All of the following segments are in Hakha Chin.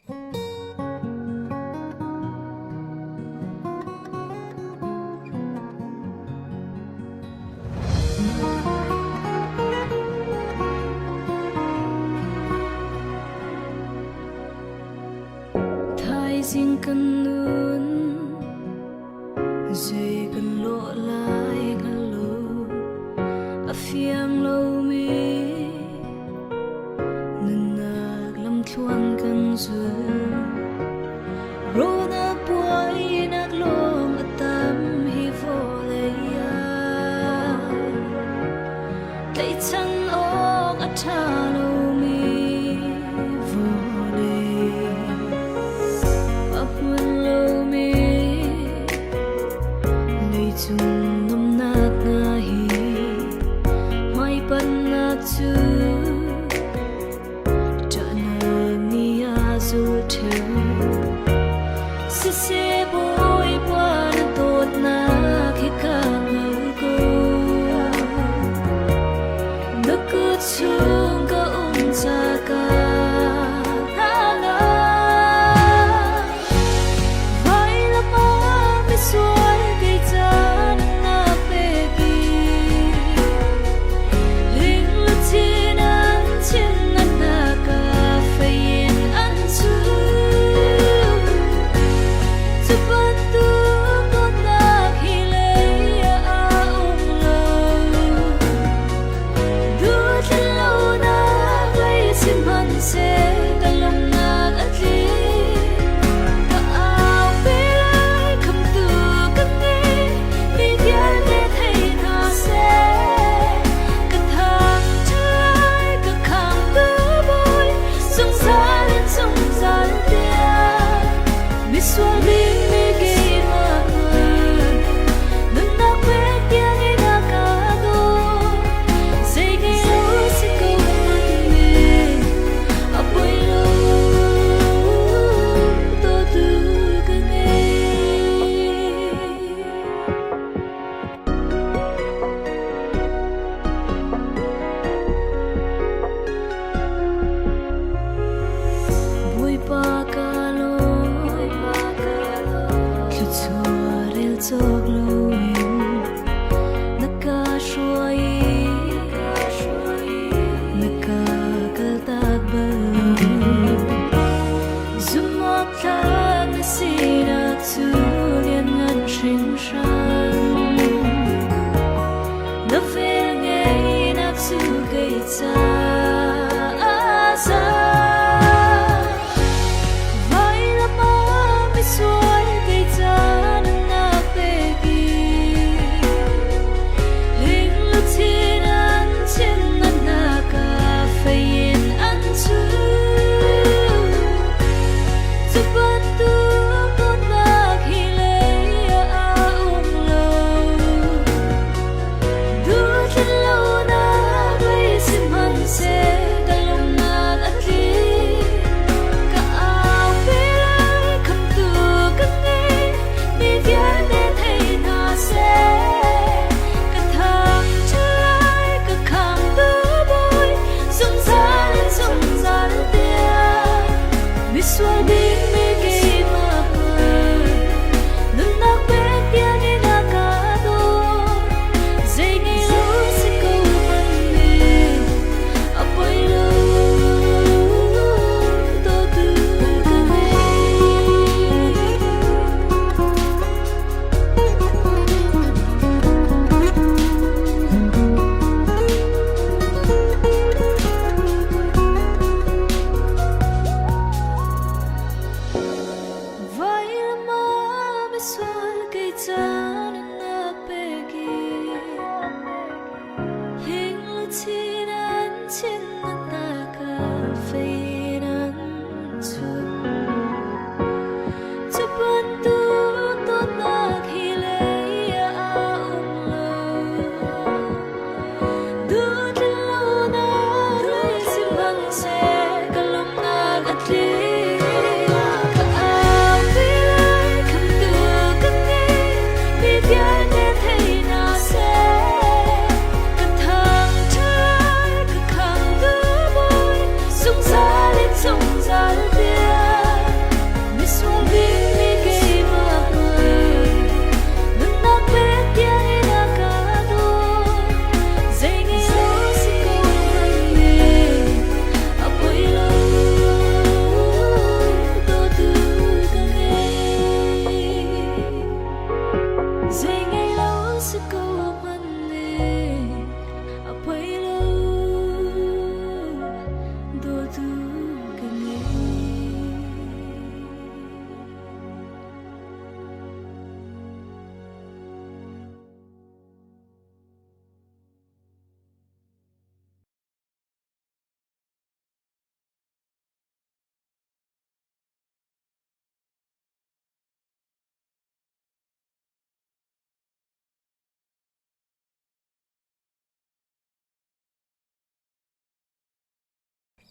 Thaizing kan nun zei kan lawh lai hngal lo a fiang lomi nunnak lamthluan kan zul.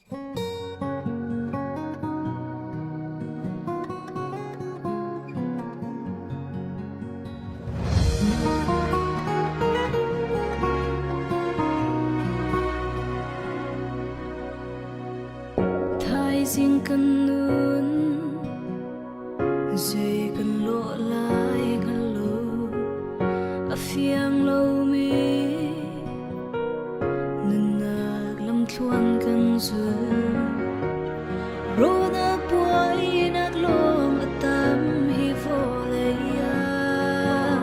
Thaizing kan nun zei kan lawh lai hngal lo, a fiang lomi nunnak lamthluan kan zul. Rawlnak buainak lawng a tam hi vawlei ah.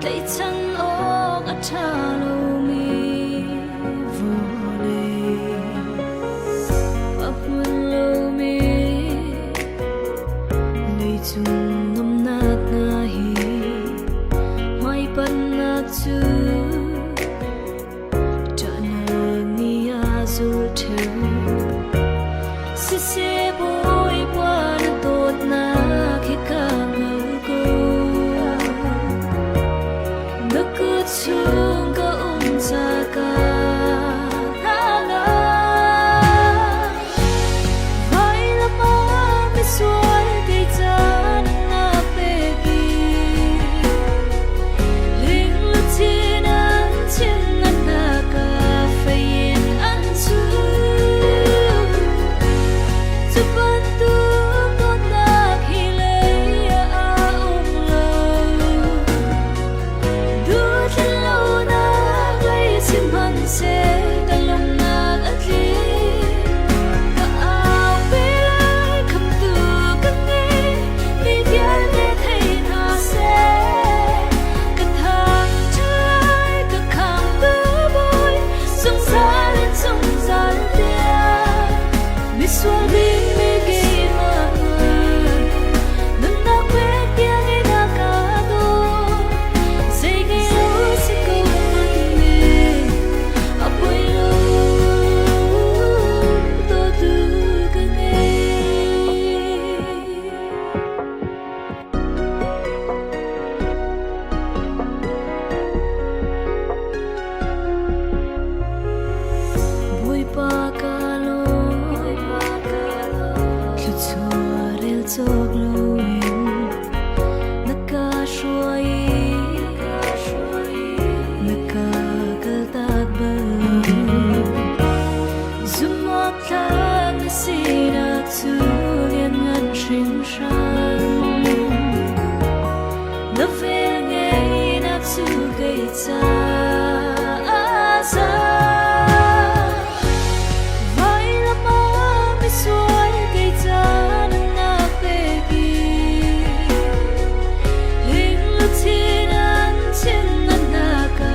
Tlaihchan awk a ṭha lomi vawlei. A hmun lomi leicung nuamhnak hna hi hmaipanhnak cu ṭahnak nih a zul ṭheo. Siseh Bawipa na dawtnak hi ka hngal ko. Na kut chung ka um ca ka hna ngam. Vailam ah misual kei ca na pek i Lingluchin an chin na hna ka fei in an chum. Cu bantuk dawtnak hi lei ah a um lo. Duhthlatlonak lei sihmanhseh ka lungnak a tling. Ka aupi lai khamtu ka ngei, mi vialte thei hna seh. Ka thangṭhat lai, ka khamtu Bawi, zungzal in zungzal tiang. Misual bikmi keimah nunnak pek tiangin a ka dawt. Zei ngei lo si ko hmanh a poi lo, dawtu ka ngei. Bawipa ka lawm, thluachuah rel cawk loin na ka hruai i na ka kaltak bal lo. Zumhawktlak na sinak cu lianngan hringhran. Na velngeihnak cu kei caah a za. Vailam ah misual kei ca nunnak pek i Lingluchin an chin na hna ka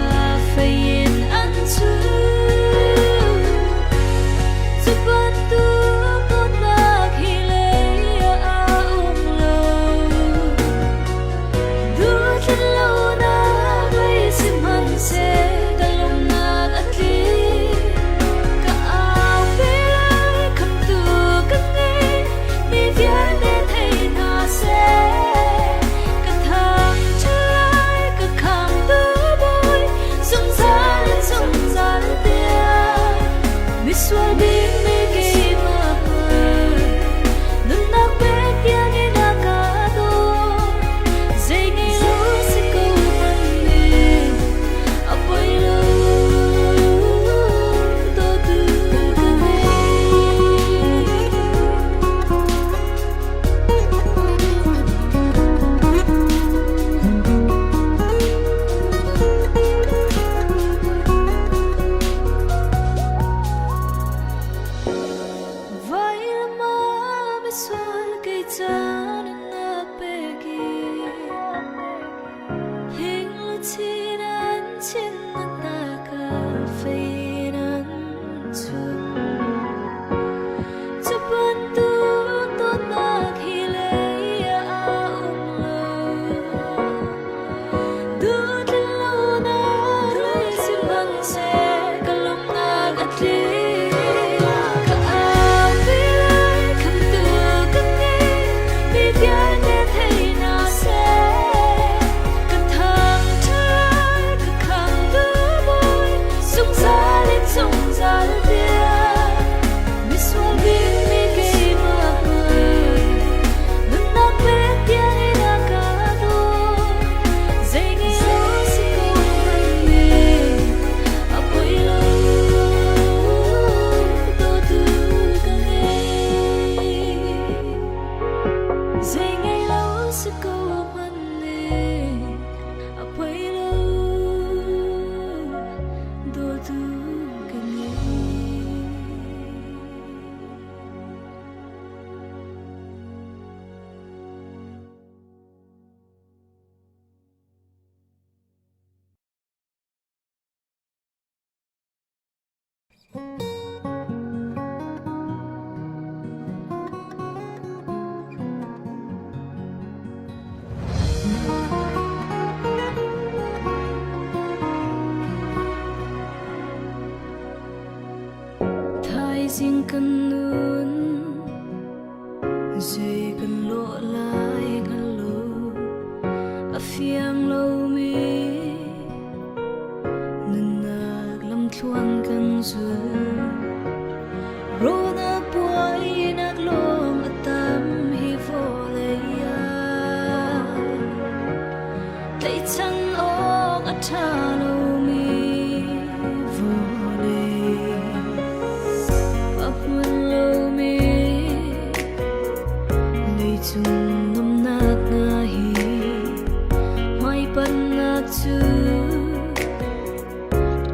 fei in an chum. Cu bantuk dawtnak hi lei ah a um lo. Duhthlatlonak lei sihmanhseh ka lawmhnak a tling. Ka aupi lai khamtu ka ngei, mi vialte thei hna seh. Ka thangṭhat lai, ka khamtu Bawi, zungzal in zungzal tiang. Misual bikmi keimah nunnak pek tiangin a ka dawt. Zei ngei lo si ko hmanh nih a poi lo, dawtu ka ngei. Vailam ah misual kei ca nunnak pek i Hingluchin an chin na hna ka fei in an chum. Cu bantuk dawtnak hi lei ah a um lo. Duhtlinglonak lei sihmanhseh ka lawmhnak a tling. Ka aupi lai khamtu ka ngei, mi vialte thei hna seh. Ka thangṭhat lai, ka khamtu Thaizing kan nun zei kan lawh lai hngal lo, a fiang lomi nunnak lamthluan kan zul. Rawlnak buainak lawng a tam hi vawlei ah. Tlaihchan awk a ṭha lomi vawlei. A hmun lomi leicung nuamhnak hna hi hmaipannak cu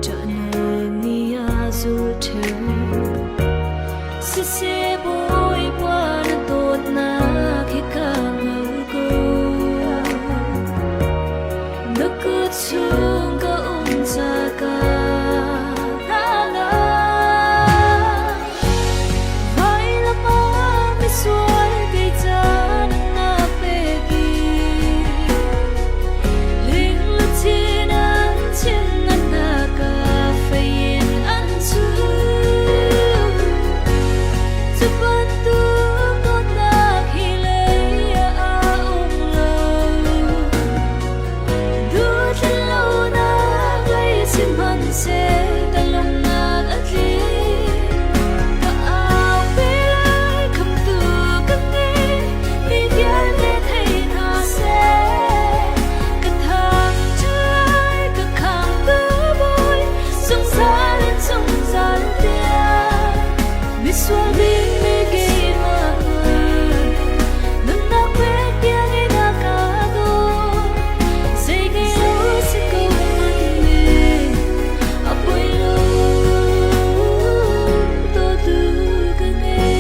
ṭahnak nih a zul ṭheo. Siseh Bawipa na dawtnak hi ka hngal ko. Na kut chung ka um ca ka hna la. Vailam ah misual kei ca na pek i lingluchin an chin na hna ka fei in an chun. Cu bantuk dawtnak hi lei ah a um lo. Duhthlatlonak lei sihmanhseh ka lawmhnak a tling. Ka aupi lai khamtu ka ngei, mi vialte thei hna seh. Ka thangṭhat lai, ka khamtu Bawi, zungzal in zungzal tiang. Misual bikmi keimah nunnak pek tiangin a ka dawt. Zei ngei lo si ko hmanh a poi lo, dawtu ka ngei.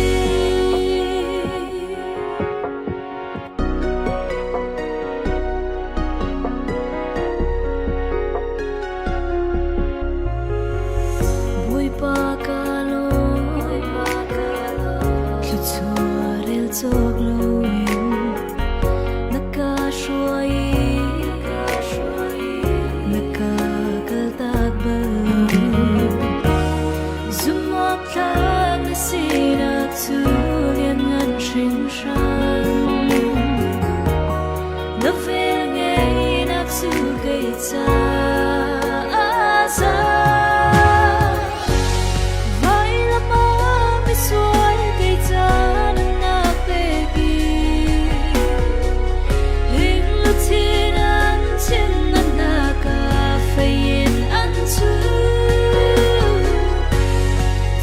Bawipa ka lawm, thluachuah rel cawk loin na ka hruai i na ka kaltak bal lo. Zumhawktlak na sinak cu lianngan hringhran. Na velngeihnak cu kei caah za. Vailam ah misual kei ca nunnak pek i lingluchin an chin na hna ka fei in an chun.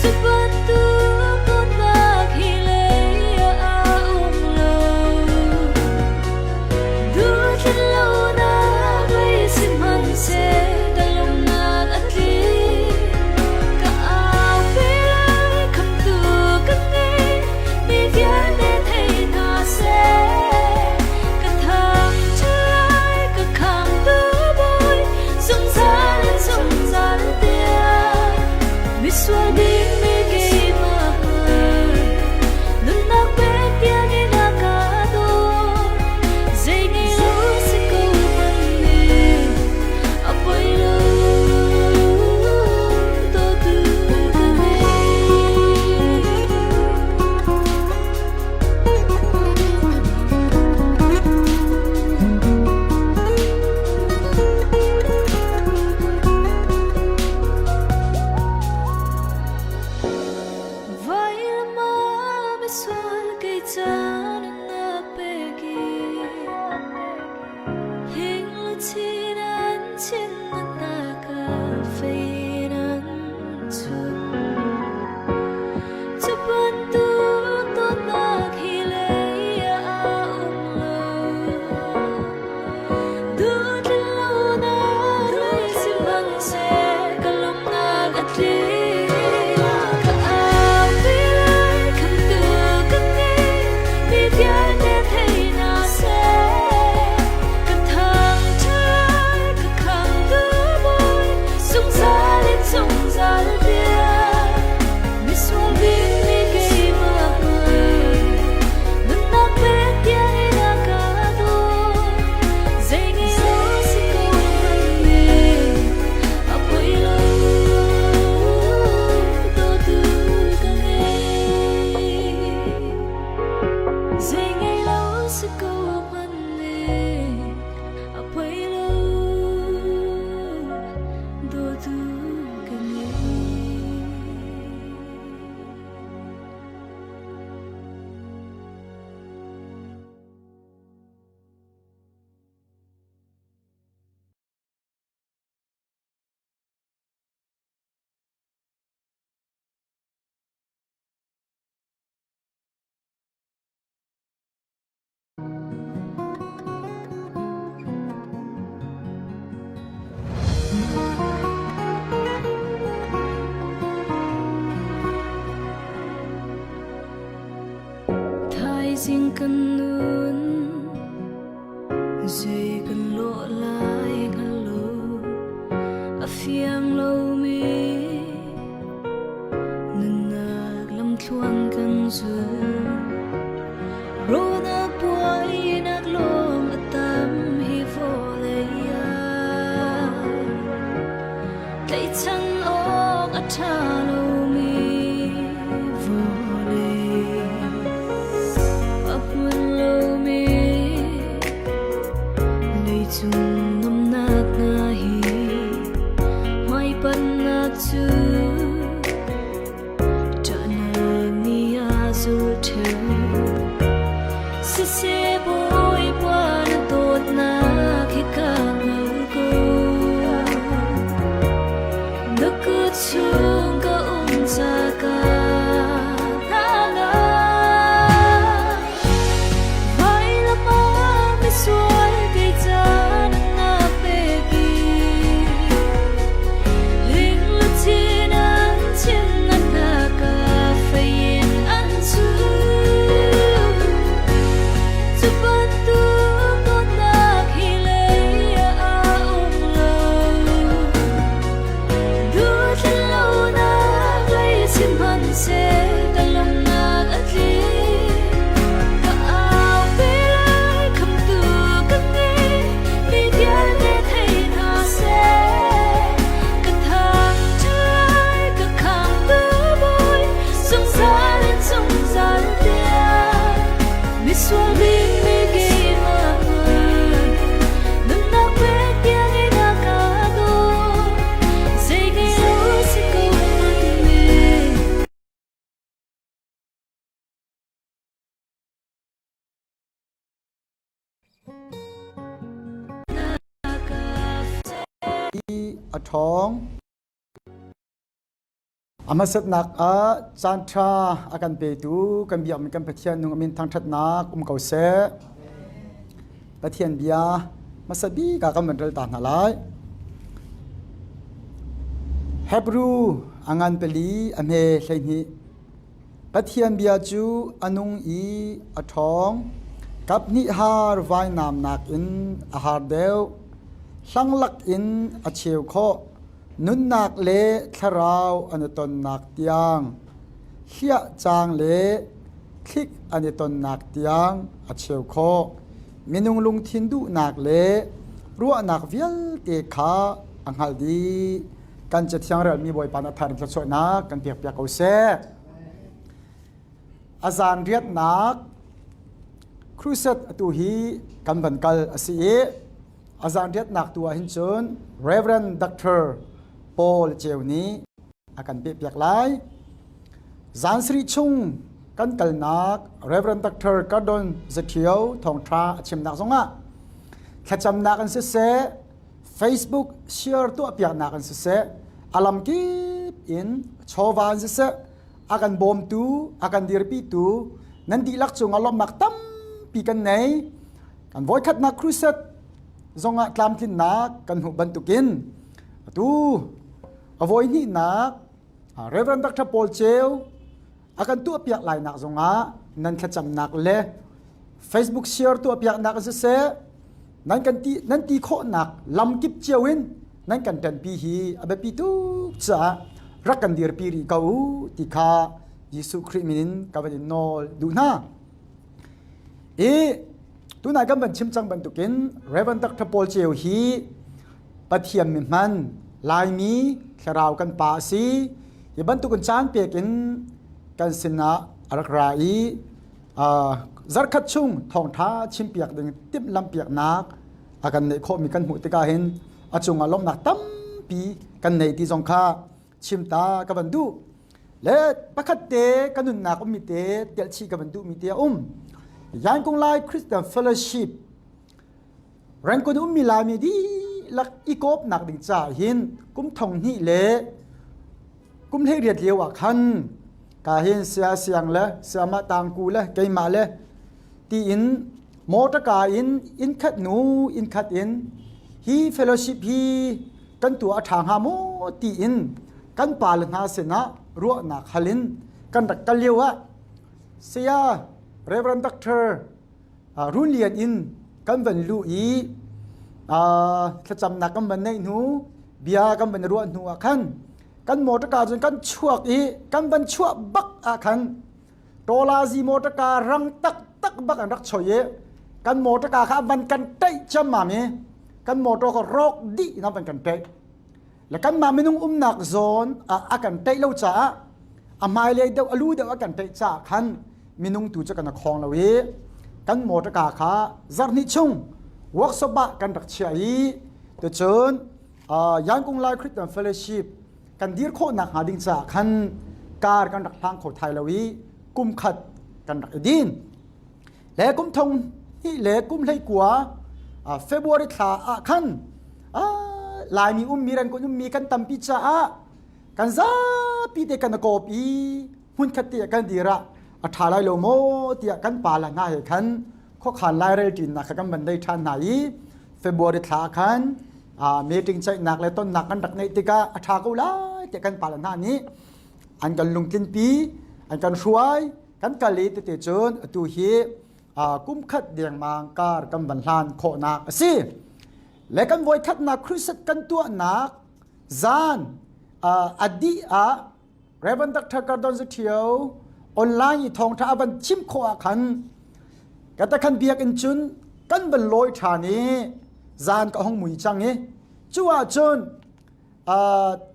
Cu bantuk dawtnak hi lei ah a um lo. Duhthlatlonak lei sihmanhseh ka lawmhnak a tling. Ka aupi lai khamtu ka ngei, mi vialte thei hna seh. Ka thangṭhat lai, ka khamtu Bawi, zungzal in zungzal tiang. Misual bikmi keimah nunnak pek tiangin a ka dawt. Zei ngei lo si ko hmanh nih a poi lo, dawtu ka ngei. Vailam ah misual kei ca nunnak pek i hingluchin an chin na hna ka fei in an chun. Cu bantuk dawtnak hi lei ah a um lo. Duhthlatlonak lei sihmanhseh ka lawmhnak a tling. Ka aupi lai khamtu ka ngei, mi vialte thei hna seh. Ka thangṭhat lai, ka khamtu Bawi, zungzal in zungzal tiang. Kan nun zei kan lawh lai hngal lo a fiang lomi nunnak lamthluan kan zul Rawlnak buainak lawng a tam hi vawlei ah tlaihchan awk a ṭha lomi vawlei a hmun lomi leicung nuamhnak hna hi hmaipanhnak cu Ṭahnak nih a zul ṭheu. Siseh Bawipa na dawtnak hi ka hngal ko. Na kut chung ka um ca ka hna ngam. Vailam ah misual kei ca na pek i Mi vialte thei hna seh, ka thangṭhat ka khamtu Bawi, zungzal in zungzal tiang. Misual bikmi keimah hmanh, nunnak pek tiangin a ka dawt. Zei ngei lo si ko hmanh A ṭhawng. A hmasatnak ah caanṭha a kan petu kan biakmi kan Pathian nung a min thangṭhatnak um ko seh. Pathian bia hmasa bik ah kan van rel ta hna lai. Hebrew a ngan pali a hme 12. Pathian bia cu a nung i a ṭhawng. Kaphnih har vainam nakin a har deuh. Hlanglak in a cheu khawh. Nunnak le thlarau an i tonnak tiang, hliah caang le thlik an i tonnak tiang a cheu khawh. Minung lungthin duhnak le ruahnak vialte kha a hngalh dih. Kan Cathiang relmi Bawipa na thar in thluachuahnak kan pekpiak ko seh. A zan riatnak crusade atu hi kan van kal a si i a zan riatnak tu ah hin cun Reverend Dr. Paul Ceu nih a kan pehpiak lai. Zan sarih chung kan kalnak Reverend Dr. Cardon Zathio thawngṭha a chimnak zongah thlacamnak in siseh Facebook share tuahpiaknak in siseh a lamkip in chawva in siseh a kan bawmtu a kan dirpitu nan dihlak cungah lawmhnak tampi kan nei. Kan voikhatnak crusade zongah tlamtlinnak kan hmuh bantukin atu a voihnihnak Reverend Dr. Paul Ceu a kan tuahpiak lainak zongah nan thlacamnak le Facebook share tuahpiaknak in siseh nan kan ti nan ti khawhnak lamkip cio in nan kan ṭanpi hi a biapi tuk caah rak kan dirpi rih ko u ti kha Jesuh Khrih min in ka van in nawl duh hna. I tunai kan van chim cang bantukin Reverend Dr. Paul Ceu hi Pathian mi hman Laimi thlarau kan pa a si. Hi bantukin caan pek in kan sinah a rak ra i zarkhat chung thawngṭha chimpiak ding timhlamhpiaknak a kan neih khawhmi kan hmuh tikah hin a cungah lawmhnak tampi kan nei ti zong kha chim ta ka van duh. Le pakhat te ka nunnak ummi te telhchih ka van duhmi te a um. Yankung Lai Christian Fellowship Rangoon ummi Laimi dihlak i kawpnak ding caah hin kum thong hnih le kum 18 lio ah khan ka hin sia siang le siamah tangku le keimah le tiin motor in inn khat nu inn khat in hi fellowship hi kan tuah a ṭha hnga maw tiin kan pa le hna sinah ruahnak hal in kan rak kal lio ah saya. Reverend Doctor Run Lian in kan van luh i thlacamnak kan van neih hnu bia kan van ruah hnu ah khan kan motor cun kan chuak i kan van chuah bak ah khan Tawlazi motor rang taktak bak an rak choi i kan motor kha van kan teih ciammam i kan motor kha rawk dih in van kan teih. Le kanmah minung umnak zawn ah a kan teih lo caah a hmailei deuh a lu deuh a kan teih caah khan minung tu cu kan khawng lo i kan motor kha zarhhnih chung workshop ah kan rak chiah i tucun Yangkung Lai Christian Fellowship kan dir khawhnak hnga ding caah khan kar kan rak hlang kho thai lo i kum khat kan rak i din. Le kum thong hnih le kum hlei kua February thla ah khan Laimi ummi ran ummi kan tampi caah kan zapi te kan kawp i hmunkhat te kan dir ah a ṭha lai lo maw tiah kan pa le hna he khan khuakhan lairel ṭinnak kha kan van nei ṭhan hna i February thla khan meeting ceihnak le tonnak kan rak neih tikah a ṭha ko lai tiah kan pa le hna nih an kan lungtlinpi an kan hruai kan kal i tete cun atu hi kum khat dengmang kar kan van hlan khawhnak a si. Le kan voikhatnak crusade kan tuahnak zan a dih ah Reverend Dr. Gordon Zathio online i thawngṭha a van chim khawh ah khan ka khan biakinn cun kan van lawi ṭhan i zan ka hong mui cang i cu ah cun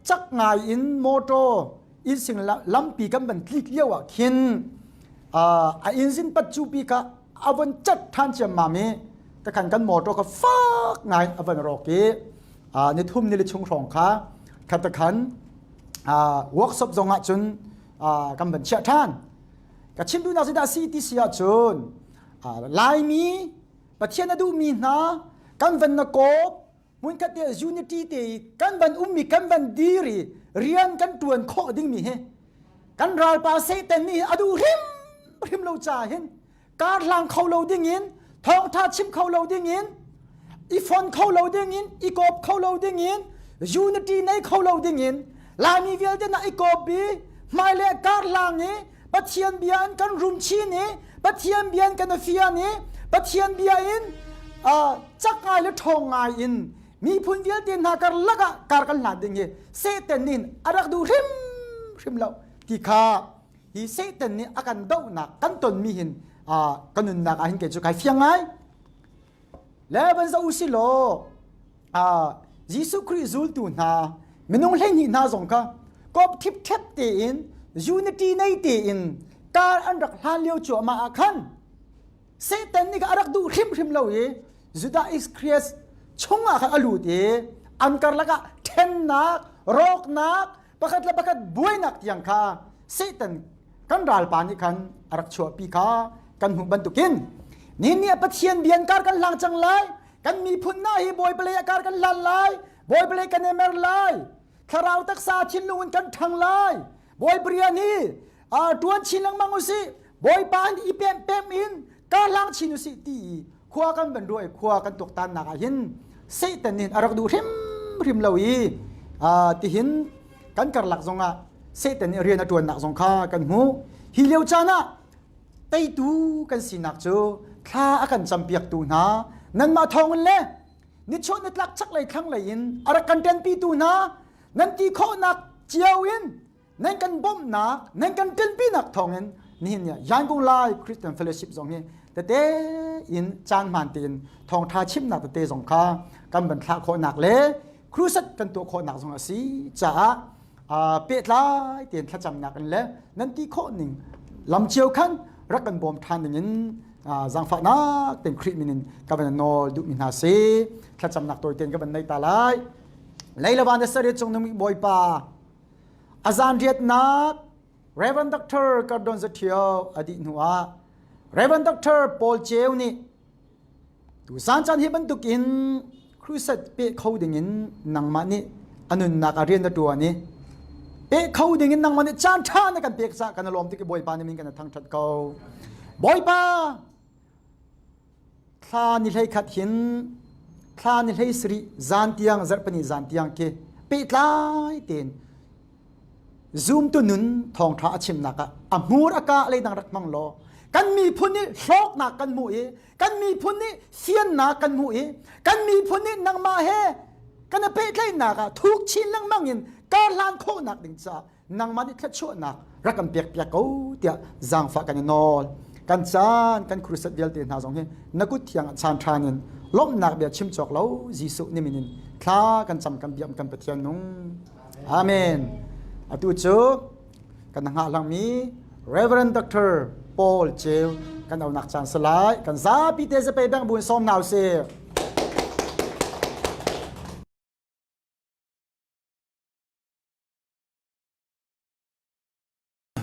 cak ngai in motor insing lampi kan van tlik lio ah khin a engine pat cu pi kha a von cat ṭhan ciammam i takhan kan motor kha fak ngai a van rawk i ni thum ni li chung hrawng kha khatakhan workshop zong ah cun kan van chiah ṭhan. Ka chim duhnak zeidah a si ti si ahcun Laimi Pathian a duhmi hna kan van na kawp hmunkhat te unity te i kan van ummi kan van dir i rian kan ṭuan khawh dingmi hi kan ralpa Satan nih a duh hrim hrim lo ca hin kar hlang kho lo dingin thawngtha chim kho lo dingin i fon kho lo dingin i kawp kho lo dingin unity nei kho lo dingin Laimi vialte na i kawp i hmaile kar hlang i Pathian bia in kan rum chin i Pathian bia in kan fian i Pathian bia in cak ngai le ṭhawng ngai in miphun vialte hna karlak ah kar kan hlan ding hi Satan nih a rak duh hrim hrim lo ti kha hi Satan nih a kan dohnak kan tonmi hin kan nunnak ah hin kei cu kai fiang ngai. Le van zoh usih law Jesuh Khrih zultu hna minung 12 hna zong kha kop thipthep tein unity nei tein kar an rak hlan lio cuahmah ah khan Satan nih a rak duh hrimhrim lo i Judah Iscariot chungah khan a lut i an karlak ah ṭhennak rawknak pakhat le pakhat buainak tiang kha Satan kan ralpa nih khan a rak chuahpi kha kan hmuh bantukin nihin ni ah Pathian bian kar kan hlang cang lai kan miphun na hi Bawipa lei ah kar kan hlan lai Bawipa lei kan emer lai thlarau taksa thinlung in kan ṭhang lai Bawipa rian hi ṭuan chin lengmang usih Bawipa in i pem pem in kar hlang chin usih ti i khua kan van ruah i khua kan tuaktannak ah hin Satan nih a rak duh hrimhrim lo i tihin kan karlak zongah Satan nih rian a ṭuannak zong kha kan hmuh. Hi lio caan ah teitu kan sinak cu thla a kan campiaktu hna nanmah thawngin le nichuah nitlak chaklei thlanglei in a rak kan ṭanpitu hna nan ti khawhnak cio in nan kan bawmhnak nan kan ṭanpinak thawngin nihin ni ah Yangon Lai Christian Fellowship zong hi tete in caan hmaan tein thawngṭha chimnak tete zong kha kan van thlah khawhnak le crusade kan tuah khawhnak zong a si caah pehtlai tein thlacamnak in le nan ti khawh ning lam cio khan rak kan bawm ṭhan ding in zaangfahnak tein Khrih min in ka van nawl duhmi hna si thlacamnak tawi tein ka van nei ta lai Leilavan na sari cung nung Bawipa a zan riatnak Reverend Dr. Cardon Zathio a dih hnu ah Reverend Dr. Paul Ceu nih Tuzan caan hi bantukin crusade peh kho dingin nangmah nih a nunnak ah rian na ṭuan i peh kho dingin nangmah nih caan ṭha na kan pek caah kan i lawm tik i Bawipa nih min kan thangṭhat ko. Bawipa thla ni hlei khat hin thla ni hlei sarih zan tiang zarhpini zan tiang khi pehtlai tein Zumtu nun thawngṭha a chimnak ah a hmur a ka leidang rak hmang law. Kan miphun nih hlawknak kan hmuh i kan miphun nih fiannak kan hmuh i kan miphun nih nangmah he kan i pehtlaihnak ah thuk chin lengmang in karhlan khawhnak ding caah nangmah nih thluachuahnak rak kan pek piak ko tiah zaangfah kan i nawl. Kan caan kan crusade vialte hna zong hi na kut thiang ah chaan ṭhan in lawmhnak bia chim cawk lo Jesuh ni min in thla kan cam kan biam kan Pathian nung. Amen. Atu cu kan hngah langmi Reverend Dr. Paul Ceu kan aunak caan salai kan zapi te zapei bang buin sawm hna usih.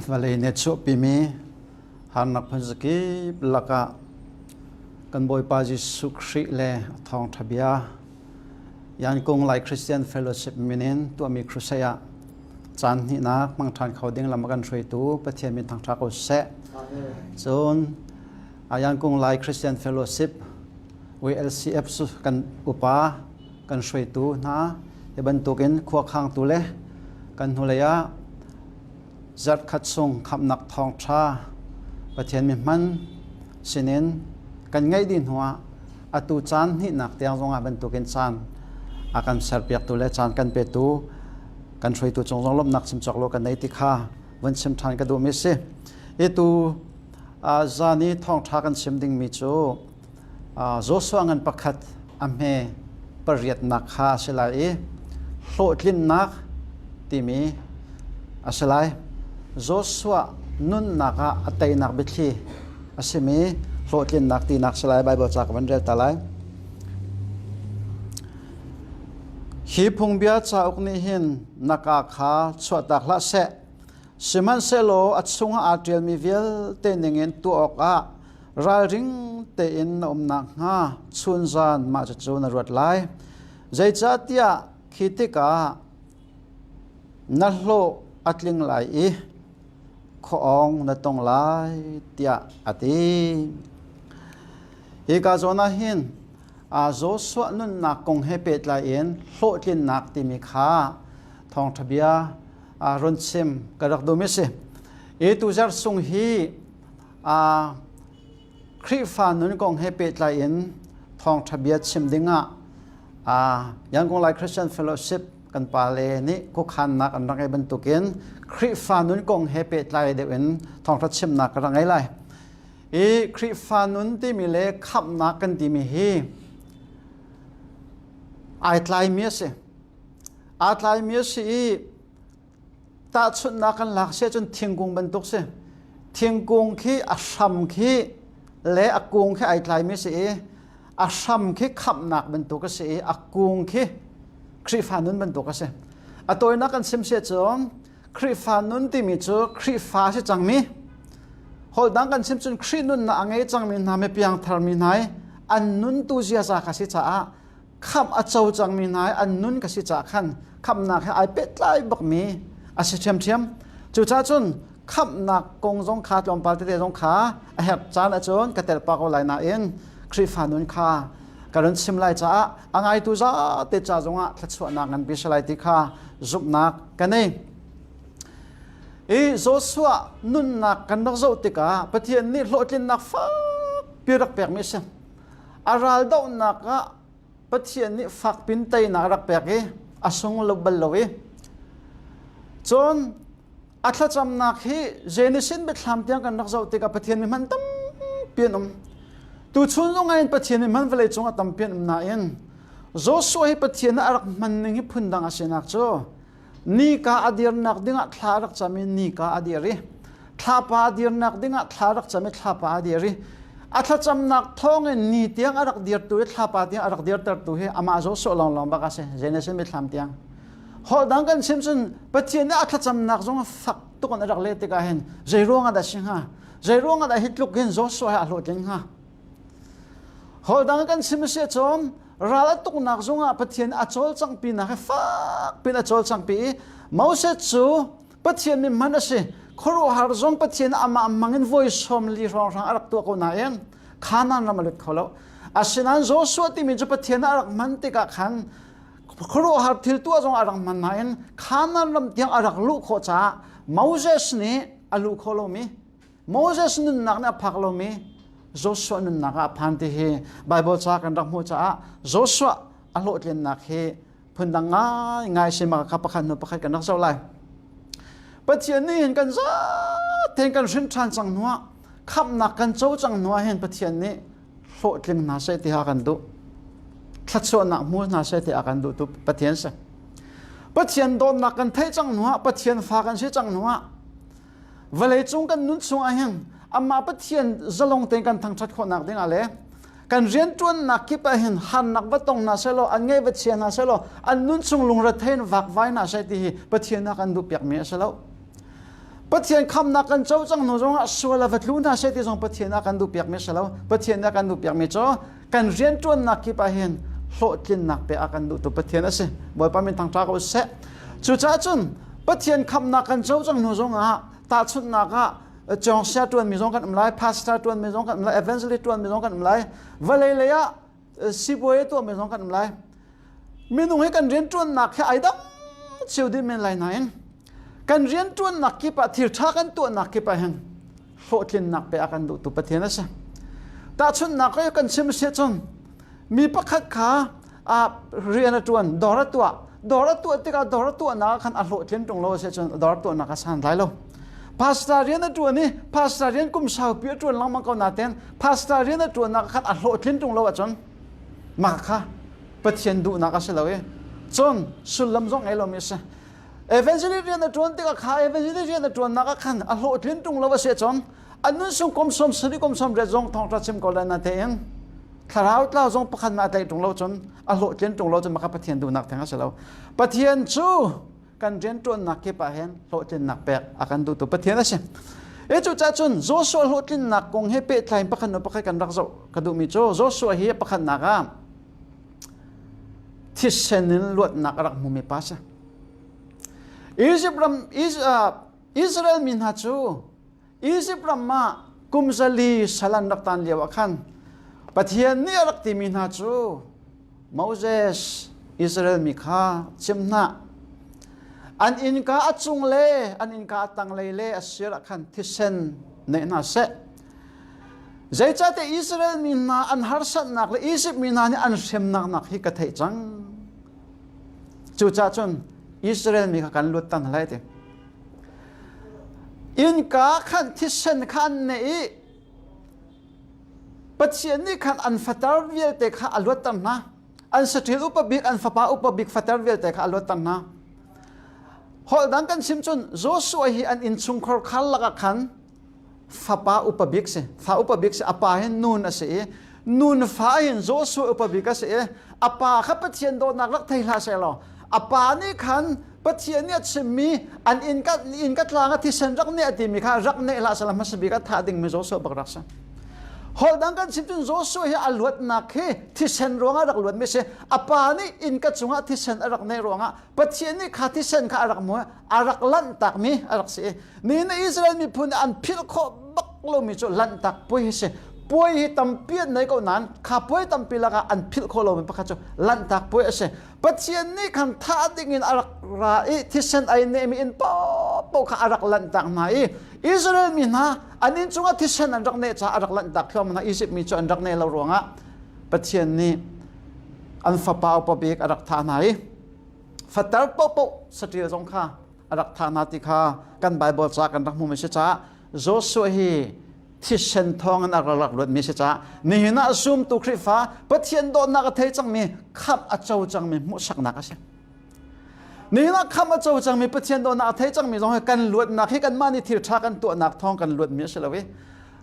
Vawlei nih a chuahpimi harnak phunzakip lakah kan Bawipa Jesuh Khrih le a thawngṭha bia Yankung Lai Christian Fellowship min in tuahmi crusade ah caan hnihnak hmang ṭhan kho ding lam a kan hruaitu Pathian min thangṭha ko seh. Cun Yankung Lai Christian Fellowship WLCF kan upa kan hruaitu hna hi bantukin khuakhangtu le kan hnulei ah zarhkhat chung khamhnak thawngṭha Pathian mi hman sinin kan ngaih dih hnuah atu caan hnihnak tiang zongah bantukin caan a kan serpiaktu le caan kan petu kan hruaitu cung zong lawmhnak chim cawk lo kan nei ti kha vun chim ṭhan ka duhmi si. Itu zan i thawngṭha kan chim dingmi cu Joshua ngan pakhat a hme pariatnak kha a si lai i hlawhtlinnak timi a si lai. Joshua nunnak ah a teinak biathli a simi hlawhtlinnak tinak si lai Baibal ca ka van rel ta lai. Hi phungbia cauk nih hin na ka kha chuahtak hlah seh. Sihmanhsehlaw a chungah aa ṭialmi vialte ningin tuah awkah ralring tein na um nakhnga chunzan mah cucu na ruat lai. Zeicahtiah khi tikah na hlawh a tling lai i khuaawng na tong lai tiah a ti. Hika zawn ah hin Joshua nunnak kong he pehtlai in hlawhtlinnak timi kha thawngṭha bia run chim ka rak duhmi a si. I tuzarh sung hi Khrihfa nun kong he pehtlai in thawngṭha bia chim dingah Yangon Lai Christian Fellowship kan pale nih khuakhannak an rak ngei bantukin Khrihfa nun kong he pehtlai deuh in thawngṭha chimnak ka rak ngei lai. I Khrihfa nun timi le khamhnak kan timi hi ai tlaimi a si. Aa tlaimi a si i Tahchunhnak kan lak si ahcun thingkung bantuk si. Thingkung khi a hram khi le a kung khi ai tlaimi si i a hram khi khamhnak bantuk a si i a kung khi Khrihfa nun bantuk a si. A tawinak kan chim si ahcun Khrihfa nun timi cu Khrihfa si cangmi holh dang kan chim cun Khrih nunnak a ngei cangmi hna mi piangthar mi hna i an nun tu ziaza kha si caah khamh a co cangmi hna i an nun ka si caah khan khamhnak he ai pehtlai bakmi a si ṭhiamṭhiam. Cucaah cun khamhnak kong zong kha tlawmpal tete zong kha a herh caan ahcun ka telh pah ko lai nain Khrihfa nun kha ka run chim lai caah a ngaitu zate ca zongah thluachuahnak nganpi si lai ti kha zumhnak ka nei. I Joshua nunnak kan rak zoh tikah Pathian nih hlawhtlinnak fakpi rak pekmi a si. A raldohnak ah Pathian nih fakpin teinak a rak pek i a sung lo bal lo i cun a thlacamnak hi Genesis biathlam tiang kan rak zoh tikah Pathian mi hman tampi an um. Tuchun zong ah Pathian mi hman vawlei cung ah tampi an um nain Joshua hi Pathian a rak hman ning hi phundang a sinak cu Nika a dirnak dingah thla a rak cam i nika a dir i thlapa a dirnak dingah thla a rak cam i thlapa a dir i a thlacamnak thawngin ni tiang a rak dirtu i thlapa tiang a rak dirtertu hi amah Joshua lawnglawng bak a si Genesis mithlam tiang holh dang kan chim cun Pathian nih a thlacamnak zong fak tuk in a rak leh tikah hin zei ruangah dah si hnga zei ruangah dah hi tluk hin Joshua hi a hlawhtling hnga holh dang kan chim a si ahcun ral a tuknak zongah Pathian a cawlcanghpinak hi fak pin a cawlcanghpi i Moses cu Pathian mi hman a si khuaruahhar zong Pathian amah hmang in voi 40 hrawnghrang a rak tuah ko nain Kanaan ram a lut kho lo asinain Joshua timi cu Pathian a rak hman tikah khan khuaruahhar thil tuah zong a rak hman nain Kanaan ram tiang a rak luh khawh caah Moses nih a luh kho lomi. Moses nunnak nih a phak lomi Joshua nunnak ah a phan ti hi Bible ca kan rak hmuh caah Joshua a hlawhtlinnak hi phundang ngaingai si ma kha pakhat hnu pakhat kan rak zoh lai. Pathian nih hin kan zaten kan hrin ṭhan cang hnuah khamhnak kan co cang hnuah hin Pathian nih hlawhtling hna seh ti ha kan duh. Thluachuahnak hmu hna seh ti a kan duh tu Pathian si. Pathian dawtnak kan theih cang hnuah Pathian fa kan si cang hnuah vawlei cung kan nun chung ah hin amah Pathian zalong tein kan thangṭhat khawhnak ding ah le kan rianṭuannak kip ah hin harnak va tong hna selaw an ngaih va chia hna selaw an nun chung lungrethei in vakvai hna seh ti hi Pathian a kan duhpiakmi a si lo. Pathian khamnak kan co cang hnu zongah sual a va tlu hna seh ti zong Pathian a kan duhpiakmi a si lo. Pathian a kan duhpiakmi cu kan rianṭuannak kip ah hin hlawhtlinnak pe a kan duhtu Pathian a si. Bawipa min thangṭha ko seh. Cucaah cun Pathian khamnak kan co cang hnu zongah tahchunhnak ah cawngsia ṭuanmi zong kan um lai, pastor ṭuanmi zong kan um lai, evangelist ṭuanmi zong kan um lai, vawlei lei ah sibawi tuahmi zong kan um lai. Minung hi kan rianṭuannak hi ai dang cio dih men lai nain kan rianṭuannak kip ah thil ṭha kan tuahnak kip ah hin hlawhtlinnak pe a kan duhtu Pathian a si. Tahchunhnak kan chim si cun mi pakhat kha rian a ṭuan, dawr a tuah. Dawr a tuah tikah dawr a tuahnak ah khan a hlawhtlin ṭung lo a si cun dawr tuahnak a san lai lo. Pastor rian a ṭuan i pastor rian kum saupi a ṭuan lengmang ko nain pastor rian a ṭuannak khan a hlawhtlin ṭung lo ahcun mah kha Pathian duhnak a si lo i cun sullam zong ngei lomi a si. Evangelist rian a ṭuan tikah kha evangelist rian a ṭuannak ah khan a hlawhtlin ṭung lo a si ahcun a nun sung kum sawm sarih kum sawm riat zong thawngṭha chim ko lai natein thlarau tlau zong pakhat mah a tlaih ṭung lo cun a hlawhtlin ṭung lo cun maka Pathian duhnak theng a si lo. Pathian cu kan rianṭuannak kip ah hin hlawhtlinnak pek a kan duhtu Pathian a si. E cu cah cun Joshua hlawhtlinnak kong he pehtlai in pakhat hnu pakhat kan rak zoh ka duhmi cu Joshua hi pakhatnak ah thisen in luatnak a rak hmumi pa si. Egypt ram Israel mi hna cu Egypt ram ah kum zali sal an rak tan lio ah khan Pathian nih a rak timi hna cu Moses Israel mi kha chim hna an innka a cung le an innka a tanglei le a sir ah khan thisen neih hna seh zeicahtiah Israel mi hna an harsatnak le Egypt mi hna nih an hremnak nak hi ka theih cang cucaah cun Israel mi kha kan luat tan lai ti Innka khan thisen kha an neih i Pathian nih khan an fater vialte kha a luatter hna. An saṭil upa bik, an fapa upa bik fater vialte kha a luatter hna. Holh dang kan chim cun Joshua hi an innchungkhar khar lakah khan fapa upa bik si. Fa upa bik si. A pa hi Nun a si i Nun fa hin Joshua upa bik a si i a pa kha Pathian dawtnak rak thei hlah seh law a pa nih khan Pathian nih a chimmi an inn ka inn ka tlang a thisen rak neh a timi kha rak neh hlah seh hmasa bik a thah dingmi Joshua bak rak si. Holh dang kan chim cun Joshua hi a luatnak hi thisen ruangah rak luatmi si. A pa nih inn ka cungah thisen a rak neh ruangah Pathian nih kha thisen kha a rak mu a rak lanhtakmi a rak si. Ni na Israel miphun an philh khawh bak lomi cu lanhtak puai hi si. Puai hi tampi an nei ko nain kha puai tampi lakah an philh khawh lomi pakhat cu lanhtak puai a si. Pathian nih khan thah ding in a rak ra i thisen ai nehmi inn paohpaoh kha a rak lanhtak hna i Israel mi hna an inn cungah thisen an rak neh caah a rak lanhtak thluahmah hna. Izipt mi cu an rak neh lo ruangah Pathian nih an fapa upa bik a rak thah hna i fater paohpaoh saṭil zong kha a rak thah hna ti kha kan Baibal ca kan rak hmuhmi si caah Joshua hi thisen thawng in a rak luatmi si caah nihin ah zumtu Khrihfa Pathian dawtnak a thei cangmi khamh a co cangmi hmuhsaknak a si. Nihin ah khamh a co cangmi Pathian dawtnak a thei cangmi zong hi kan luatnak hi kanmah nih thil ṭha kan tuahnak thawng kan luatmi a si lo i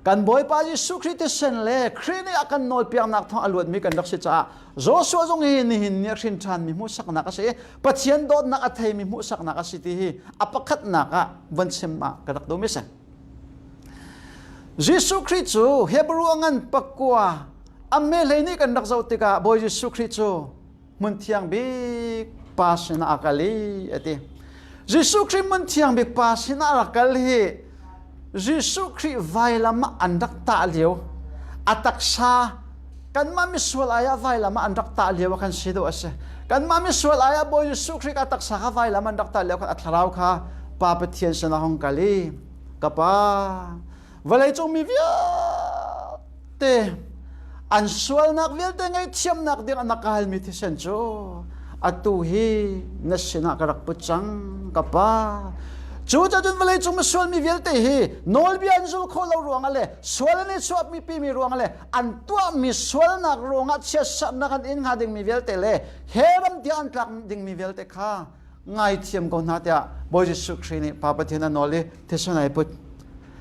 kan Bawipa Jesuh Khrih thisen le Khrih nih a kan nawlpiaknak thawng a luatmi kan rak si caah Joshua zong hi nihin ni a hrin ṭhanmi hmuhsaknak a si i Pathian dawtnak a theimi hmuhsaknak a si ti hi a pakhatnak ah von chim ah ka rak duhmi a si. Jesuh Khrih cu Hebrew a ngan pakua a mehlei nih kan rak zoh tikah Bawi Jesuh Khrih cu hmun thiang bik pa sinah a kal i a ti. Jesuh Khrih hmun thiang bik pa sinah a rak kal hi Jesuh Khrih vailam ah an rak tah lio a taksa kanmah misual ai ah vailam ah an rak tah lio ah khan si dawh a si. Kanmah misual ai ah Bawi Jesuh Khrih a taksa kha vailam an rak tah lio khan a thlarau kha Pa Pathian sinah hong kal i ka Pa. Vawleicung mi vialte an sualnak vialte ngaihthiamnak ding na ka halmi thisen cu atu hi na sinah ka rak put cang ka pa. Cu cun vawleicung misual mi vialte hi nawlbia an zul khawh lo ruangah le sual an i chuahmi pimi ruangah le an tuahmi sualnak ruangah chiatsatnak an in hnga dingmi vialte le he ram tiang an tlak dingmi vialte kha ngaithiam ko hna tiah Bawi Jesuh Khrih nih Pa Pathian a nawl i thisen ai put.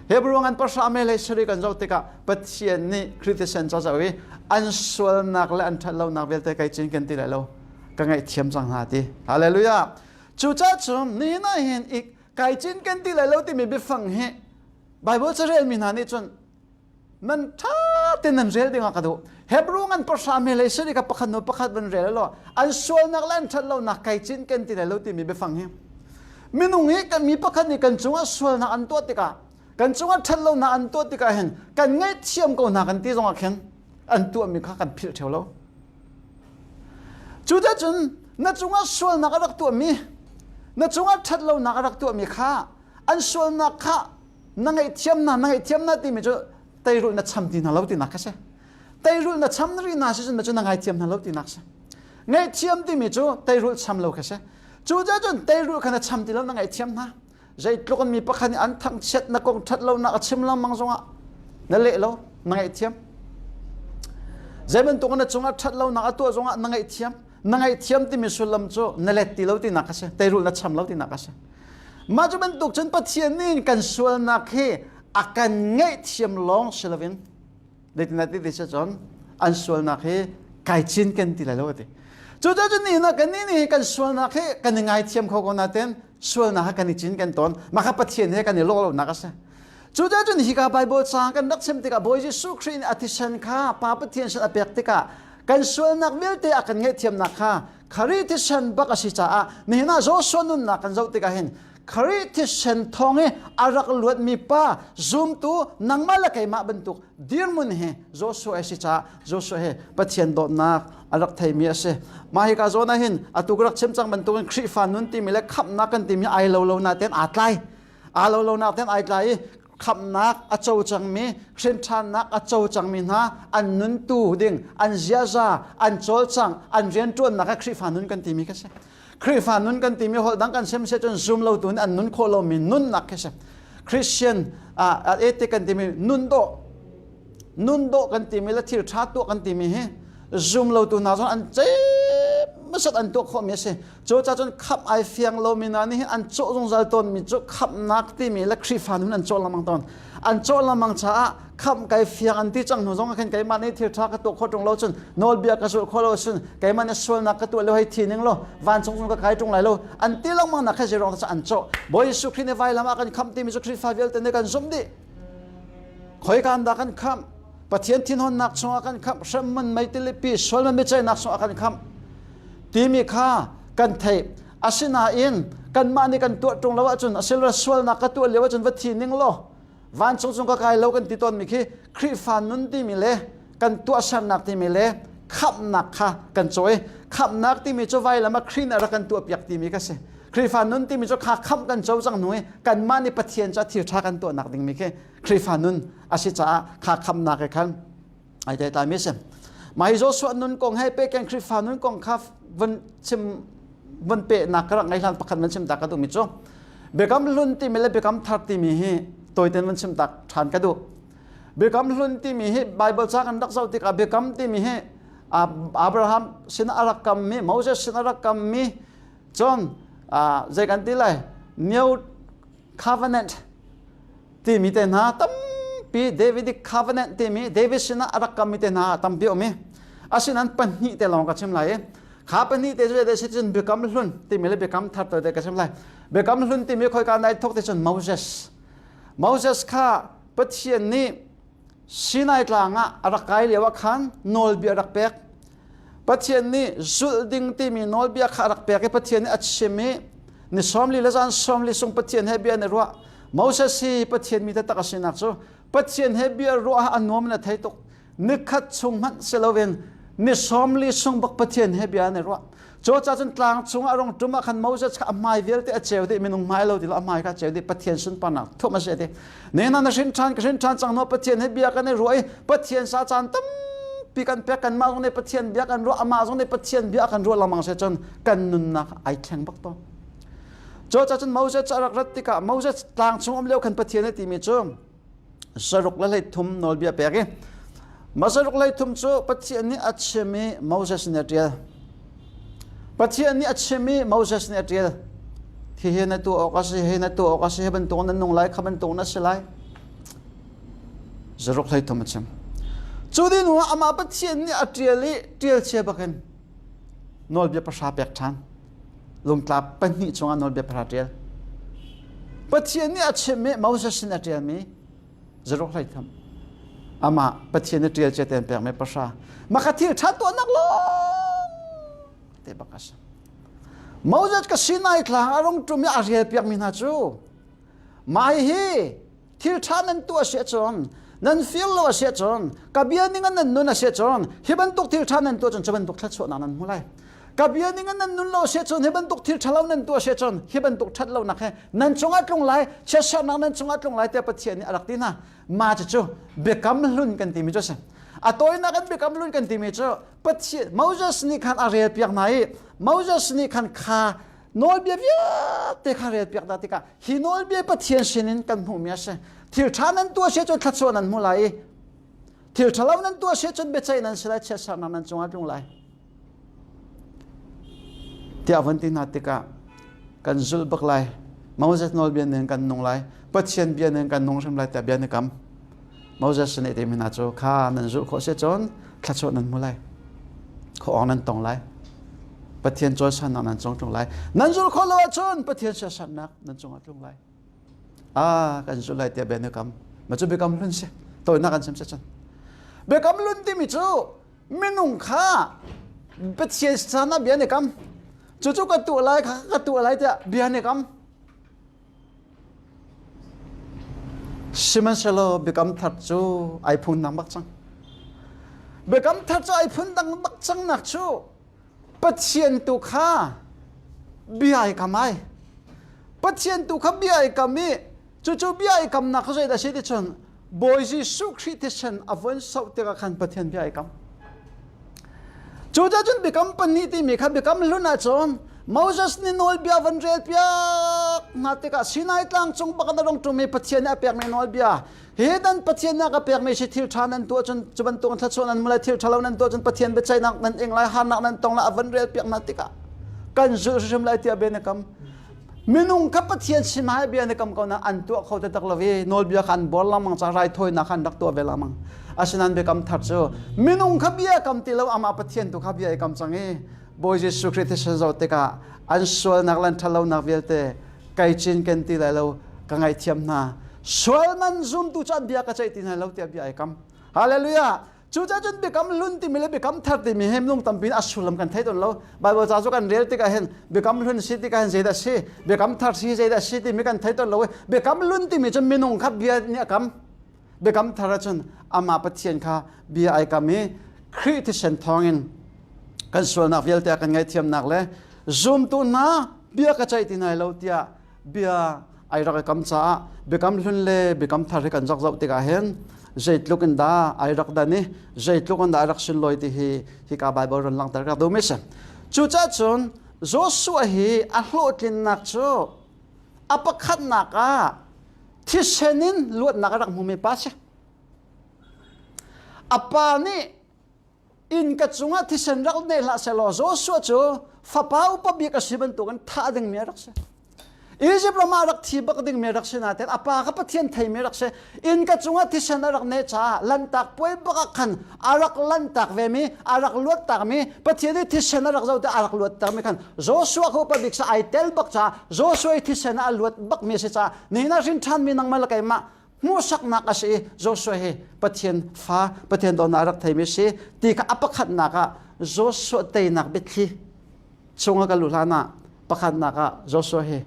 Hebrew ngan pahra me le sari kan zoh tikah Pathian nih Khrih thisen ca zoh i an sualnak le an ṭhatlonak vialte kai cin kan ti lai lo ka ngaihthiam cang hna ti. Hallelujah. Cucaah cun nihin ah hin kai cin kan ti lai lo timi biafang hi Bible carelmi hna nih cun nan ṭha tein nan rel dingah ka duh. Hebrew ngan pahra me le sari ka pakhat hnu pakhat van rel lo an sualnak le an ṭhatlonak kai cin kan ti lai lo timi biafang hi minung hi kan mi pakhat nih kan cungah sualnak an tuah tikah kan cungah ṭhatlonak an tuah tikah hin kan ngaihthiam ko hna kan ti zongah khin an tuahmi kha kan philh ṭheo lo. Cuticun na cungah sualnak a rak tuahmi na cungah ṭhatlonak a rak tuahmi kha an sualnak kha na ngaihthiam hna na ngaihthiam hna timi cu teirulh na cham ti hna lo tinak kha si. Teirulh na cham rih hna si cun cu na ngaithiam hna lo tinak si. Ngaihthiam timi cu teirulh cham lo kha si. Cucun teirulh kha na cham ti lo na ngaihthiam hna. Zeitluk in mi pakhat nih an thangchiat na kong ṭhat lonak a chim lengmang zongah na leh lo na ngaihthiam. Zei bantuk na cungah ṭhat lonak a tuah zongah na ngaihthiam. Na ngaihthiam timi sullam cu na let ti lo tinak a si. Teirulh na cham lo tinak a si. Mah cu bantuk cun Pathian nih kan sualnak hi a kan ngaihthiam lawng si loin zeitindah ti ti cun an sualnak hi kai cinken ti lai lo a ti. Cucaah cun nihin ah kannih nih kan sualnak hi kan i ngaithiam kho ko nain sualnak kha kan i cinken tawn. Mah kha Pathian he kan i lawh lonak a si. Cucaah cun hika Baibal caang kan rak chim tikah Bawi Jesuh Khrih nih a thisen kha Pa Pathian sin a pek tikah kan sualnak vialte a kan ngaihthiamnak kha Khrih thisen bak a si caah nihin ah Joshua nunnak kan zoh tikah hin Khrih thisen thawng i a rak luatmi pa zumtu nangmah le keimah bantuk dirhmun hi Joshua a si caah Joshua hi Pathian dawtnak a rak theimi a si. Mah hika zawn ah hin atu ka rak chim cang bantukin Khrihfa nun timi le khamhnak kan timi ai lo lo natein aa tlai. Aa lo lo natein ai tlai i khamhnak a co cangmi hrinṭhannak a co cangmi hna an nuntu ding an ziaza an cawlcangh an rianṭuannak ah Khrihfa nun kan timi kha si Khrihfa nun kan timi holh dang kan sim se cun zum lo tu nih an nun khawh lomi nunnak khi si Christian ethic kan timi nun dawh nun dawh kan timi le thil ṭha tuah kan timi hi zum lo tu hna zong an cemasat an tuah khawhmi a si Cucaah cun khamh ai fiang lomi hna nih hin an cawh zungzal tawnmi cu khamhnak timi le Khrihfa nun an cawh lengmang tawn. An cawh lengmang caah khamh kai fiang an ti cang hnu zong ah khin keimah nih thil ṭha ka tuah khawh ṭung lo cun nawlbia ka zulh khawh lo cun keimah nih sualnak ka tuah lo hei thi ning law vancung cung ka kai ṭung lai lo an ti lengmang nak kha zeiruang dah an cawh. Bawi Jesuh Khrih nih vailam ah kan khamh timi cu Khrihfa vialte nih kan zumh dih. Khoika dah kan khamh? Pathian thinhunnak chungah kan khamh, hremman meitilipi sualman biaceihnak chungah kan khamh timi kha kan theih. Asinain kanmah nih kan tuah ṭung lo ahcun asilo sualnak ka tuah lio ahcun va thi ning law vancung cung ka kai lo kan ti tawnmi khi Khrihfa nun timi le kan tuahsernak timi le khamhnak kha kan cawi. Khamhnak timi cu vailam ah Khrih nih a rak kan tuahpiak timi kha si. Khrihfa nun timi cu kha khamh kan co cang hnu i kanmah nih Pathian cu thil ṭha kan tuahnak dingmi khi Khrihfa nun a si caah kha khamnak he khan ai te tlai mi si. Mah hi Joshua nun kong he peken Khrihfa nun kong kha vun chim vun pe nak ka rak ngei hlan pakhat van chim ta ka duh mi cu Biakam hlun timi le Biakam thar timi hi tawiten van chim tak ṭhan ka duh. Biakam hlun timi hi Bible ca kan rak zoh tikah biakam timi hi Abraham sin a rak kammi Moses sin a rak kammi cun zei kan ti lai New Covenant timi te hna tampi Davidic Covenant timi David sinah a rak kammi te hna tampi um i asinain pahnih te lawng ka chim lai i kha pahnih te cu deh si cun biakam hlun timi le biakam thar te ka chim lai biakam hlun timi khoika nai thok te cun Moses Moses kha Pathian nih Sinai tlang ah a rak kai lio ah khan nawlbia a rak pek Pathian nih zulh ding timi nawlbia kha a rak pek i Pathian nih a chim i ni 40 le zan 40 sung Pathian he bia an i ruah. Moses hi Pathian mi taktak a sinak cu Pathian he bia ruah ah a nuam in a thei tuk. Nikhat chung hmanh si loin ni 40 sung bak Pathian he bia an i ruah. Cu cun tlang cung ah rung ṭum ah khan Moses kha a hmai vialte a ceu dih minung hmai lo ti lo a hmai kha a ceu dih Pathian sunparnak thuam a si ti. Nena na hrin ṭhan ka hrin ṭhan cang no Pathian he bia kan i ruah i Pathian sa caan tampi kan pek kanmah zong nih Pathian bia kan ruah amah zong nih Pathian bia kan ruah lengmang si cun kan nunnak ai thleng bak tawn. Cu cun Moses a rak rat tikah Moses tlang chung um lio khan Pathian a timi cu saruk le hleithum nawlbia pek i mah saruk hleithum cu Pathian nih a chim i Moses nih a ṭial. Pathian nih a chim i Moses nih a ṭial. Hihi na tuah awk a si, hi na tuah awk a si, hi bantuk na nung lai, kha bantuk na si lai. Zaruk 33 a chim. Cu ding ah amah Pathian nih a ṭial i ṭial chia bakin nawlbia pahra pek ṭhan. Lungtlap pahnih chungah nawlbia pahra ṭial. Pathian nih a chim i Moses sin a ṭialmi zaruk 33. Amah Pathian nih ṭial cia tein pekmi pahra. Mah kha thil ṭha tuahnak lawng te bak a si. Moses ka Sinai tlang a rung ṭum i a rel piakmi hna cu mah hi thil ṭha nan tuah a si ahcun nan fir lo a si ahcun ka bia ning in nan nun a si ahcun hi bantuk thil ṭha nan tuah cun cu bantuk thluachuahnak nan hmu lai ka bia ning in nan nun lo a si ahcun hi bantuk thil ṭhalo nan tuah a si ahcun hi bantuk ṭhat lonak he nan cungah tlung lai chiatsernak nan cungah tlung lai tiah Pathian nih a rak ti hna mah cucu biakam hlun kan timi cu a si a tawinak in biakam hlun kan timi cu Pathian Moses nih khan a rel piak hna i Moses nih khan kha nawlbia vialte kha rel piak hna tikah hi nawlbia Pathian sinin kan hmuhmi a si thil ṭha nan tuah si cun thluachuah nan hmu lai i thil ṭhalo nan tuah si cun biaceih nan si lai chiatsernak nan cungah tlung lai tiah van ti hna tikah kan zulh bak lai Moses nawlbia ning kan nung lai Pathian bia ning kan nung hrim lai tiah bia ni kam Moses nih timi hna cu kha nan zulh khawh si cun thluachuah nan hmu lai khuaawng nan tong lai Pathian cawisannak nan cung tlung lai nan zulh khawh lo ahcun Pathian siasatnak nan cungah tlung lai ah kan zulh lai tiah bia na kam ma cu biakam hlun si tawinak kan sim si cun biakam hlun timi cu minung kha Pathian sana bia ne kam cucu ka tuah lai kha ka tuah lai tiah bia ne kam Sihmanhsehlaw biakam thar cu ai phun dang bak cang. Biakam thar cu ai phun dang bak cang nak cu Pathian tu kha bia ai kam ai. Pathian tu kha bia ai kam i cucu bia ai kamnak kha zeidah a si ti cun Bawi Jesuh Khrih thisen a von soh tikah khan Pathian bia ai kam. Cucaah cun biakam pahnih timi kha biakam hlun ahcun Moses nih nawlbia van rel piak hna tikah Sinai tlang cung bak in a rung ṭum i Pathian nih a pekmi nawlbia hi dan Pathian nih a ka pekmi si thil ṭha nan tuah cun cu bantuk thluachuah nan hmu lai thil ṭhalo nan tuah cun Pathian biaceihnak nan ing lai harnak nan tong lai a van rel piak hna tikah kan zulh hrimhrim lai tiah bia na kam Minung kha Pathian sin hai bia na kam ko na an tuah kho taktak lo i nawlbia kha an bor lengmang ca raithawinak kha an rak tuah ve lengmang. Asinain biakam thar cu minung kha bia kam ti lo amah Pathian tu kha bia i kam cang i Bawi Jesuh Khrih thisen zoh tikah an sualnak le an ṭhatlonak vialte kai cin ken ti lai lo ka ngaihthiam hna. Sual man zumtu cu an bia ka ceih ti hna lo tiah bia ai kam. Hallelujah! Cucaah cun biakam hlun timi le biakam thar timi hi minung tampi a sullam kan thei tawn lo. Bible ca cu kan rel tikah hin biakam hlun si tikah hin zeidah si, biakam thar si zeidah si timi kan thei tawn lo i biakam hlun timi cu minung kha bia nih a kam. Biakam thar ahcun amah Pathian kha bia ai kam i Khrih thisen thawngin kan sualnak vialte a kan ngaihthiamnak le zumtu hna bia ka ceih ti hna lo tiah bia ai rak i kam caah biakam hlun le biakam thar hi kan zok zoh tikah hin zeitluk in dah ai rak dan i zeitluk in dah ai rak sunlawi ti hi hika Bible ron langhter ka duhmi si. Cucaah cun Joshua hi a hlawhtlinnak cu a pakhatnak ah thisen in luatnak a rak hmumi pa si. A pa nih inn ka cungah thisen rak nei hlah sehlaw Joshua cu fapa upa bik a si bantukin thah dingmi a rak si. Egypt ram ah rak thi bak dingmi a rak si nain a pa kha Pathian theimi a rak si. Inn ka cungah thisen a rak ne caah lantak puai bak ah khan a rak lantak vemi, a rak luattakmi, Pathian i thisen a rak zoh te a rak luattakmi khan Joshua kha upa bik sa ai tel bak caah Joshua i thisen a luat bakmi a si caah nihin ah hrin ṭhanmi nangmah le keimah hmuhsaknak a si i Joshua hi Pathian fa Pathian dawtnak a rak theimi a si ti kha a pakhatnak ah Joshua teinak biathli chungah ka luh hlan ah pakhatnak ah Joshua hi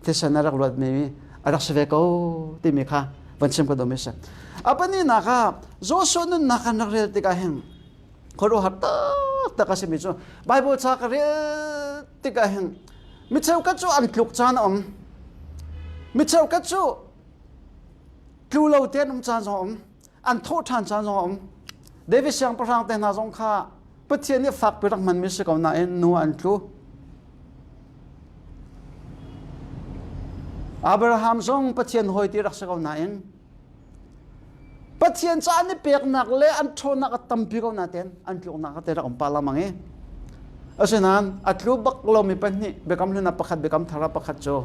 thisen a rak luatmi a rak si ve ko timi kha van chim ka duhmi a si. A pahnihnak ah Joshua nunnak kan rak rel tikah hin khuaruahhar taktak a simi cu Bible ca ka rel. tikah hin mi cheukhat cu an tluk caan a um. Mi cheukhat cu tlu lo te an um caan zong a um. An thawh ṭhan caan zong a um. David siangpahrang te hna zong kha Pathian nih fakpi rak hmanmi si ko nain nu an tlu. Abraham zong Pathian hawi ti rak si ko nain Pathian ca an i peknak le an ṭhawnnak a tampi ko nain an tluknak a te rak um pah lengmang i asinain a tlu bak lomi pahnih Biakam Hlun ah pakhat Biakam Thar ah pakhat cu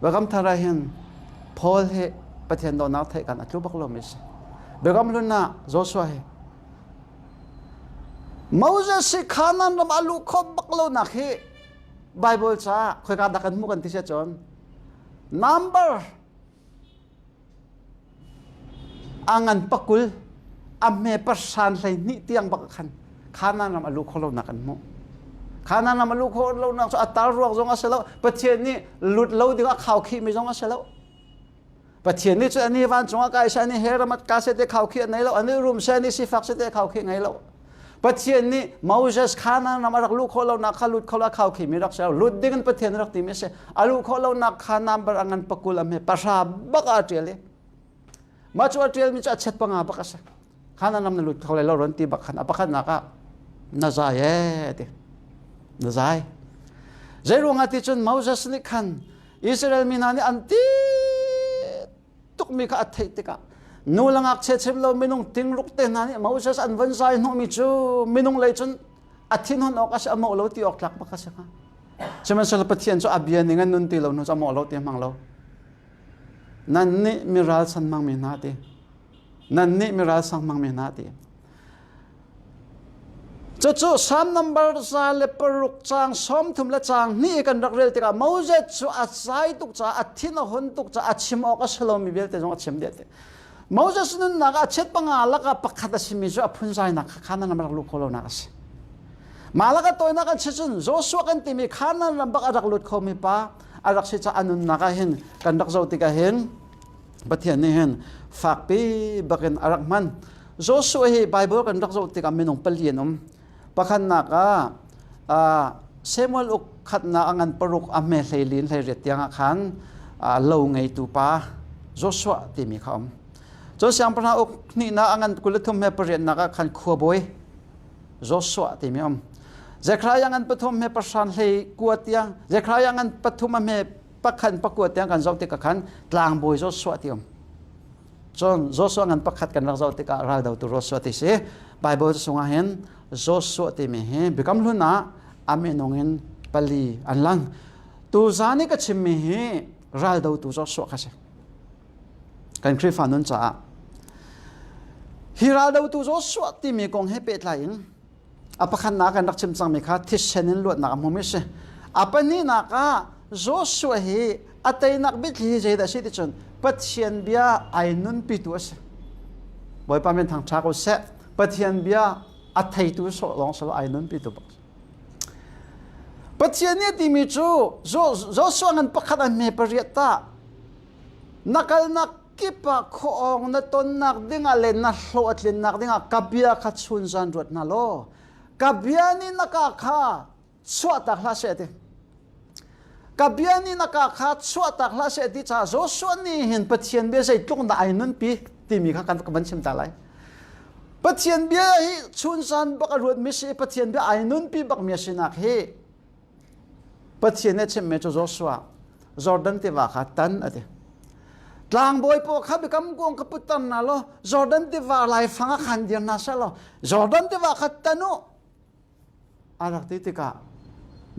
Biakam Thar ah hin Paul hi Pathian dawtnak theih kan a tlu bak lomi a si. Biakam Hlun ah Joshua hi Moses hi Canaan ram a luh khawh bak lonak hi Bible caah khoika dah kan hmuh kan ti sia cun number A ngan pakul, a hme pasran 12 tiang bak khan Kanaan ram a luh khawh lonak an hmuh. Kanaan ram a luh khawh lonak cu a tar ruak zong a si lo. Pathian nih lut lo ding a khaukhihmi zong a si lo. Pathian nih cu ani vancung ah kai seh, ani hell ram ah ka seh te khaukhih a nei lo, ani rum seh, ani sifak seh te khaukhih ngei lo. Pathian nih Moses Kanaan ram a rak luh khawh lonak kha lut khawh lo a khaukhihmi rak si lo. Lut ding in Pathian rak timi a si. A luh khawh lonak kha number a ngan pakul a hme pahra bak ah a ṭial i mah cu a ṭialmi cu a chet panga bak a si. Kanaan ram na lut kho lai lo ron ti bak khan a pakhatnak ah na zai ee ti. Na zai. Zei ruangah ti cun Moses nih khan Israel mi hna nih an ti tukmi kha a theih tikah nu le ngakchia chim lo minung tingruk te hna nih Moses an von zai hnawhmi cu minung lei cun a thinhun awk a si a mawh lo ti awk tlak bak a si hnga. Sihmanhsehlaw Pathian cu a bia ning an nun ti lo hnu cu a mawh lo ti a hmang lo. Nan nih mi ralchan hmangmi hna ti. Nan nih mi ralsang hmangmi hna ti. Cucu Salm number 106 caang 30 le caang hnih kan rak rel tikah Moses cu a zai tuk caah a thin a hun tuk caah a chim awk a si lomi vialte zong a chim dih. Moses nunnak ah chiat panga lakah pakhat a simi cu a phunzainak kha Canaan ram rak luh khawh lonak a si. Mah lak a tawinak an si cun Joshua kan timi Canaan ram bak a rak lut khomi pa a rak si caah a nunnak ah hin kan rak zoh tikah hin Pathian nih hin fakpi bakin a rak hman. Joshua hi Bible kan rak zoh tikah minung pali an um. Pakhatnak ah Samuel uk khatnak a ngan paruk a hme hleilin hleiriat tiang ah khan lo ngeitu pa Joshua timi kha um. Cun siangpahrang uk hnihnak a ngan 23 he pariatnak ah khan khuabawi Joshua timi um. Zekhariah ngan pathum he pahran hlei kua tiang Zekhariah ngan pathum a hme pakhan pakua tiang kan zoh tikah khan tlangbawi Joshua ti um. Cun Joshua ngan pakhat kan rak zoh tikah raldotu Joshua ti si. Bible chungah hin Joshua timi hi Biakam Hlun ah a minung in pali an lang. Tuzan i ka chimmi hi raldotu Joshua kha si. Kan Khrihfa nun caah hi raldotu Joshua timi kong he pehtlai in A pakhatnak kan rak chim cangmi kha thisen in luatnak a hmumi a si. A pahnihnak ah Joshua hi a teinak biathli hi zeidah a si ti cun Pathian bia ai nunpitu a si. Bawipa min thangṭha ko seh. Pathian bia a theitu sawh lawng silo ai nunpitu bak. Pathian nih a timi cu Joshua ngan pakhat an hme pariat ta na kalnak kip ah khuaawng na tonnak dingah le na hlawh a tlinnak dingah ka bia kha chun zan ruat hna law ka bia nih na ka kha chuahtak hlah seh ti ka bia nih na ka kha chuahtak hlah seh ti caah Joshua nih hin Pathian bia zeitluk dah ai nunpi timi kha kan van chim ta lai Pathian bia hi chun zan bak a ruatmi si Pathian bia ai nunpi bak mi a sinak hi Pathian nih a chimmi cu Joshua, Jordan tiva kha tan a ti. Tlangbawi pawl kha biakam kuang kha putter hna law Jordan tiva laifang ah khan dir hna seh law Jordan tiva kha tan u a rak ti tikah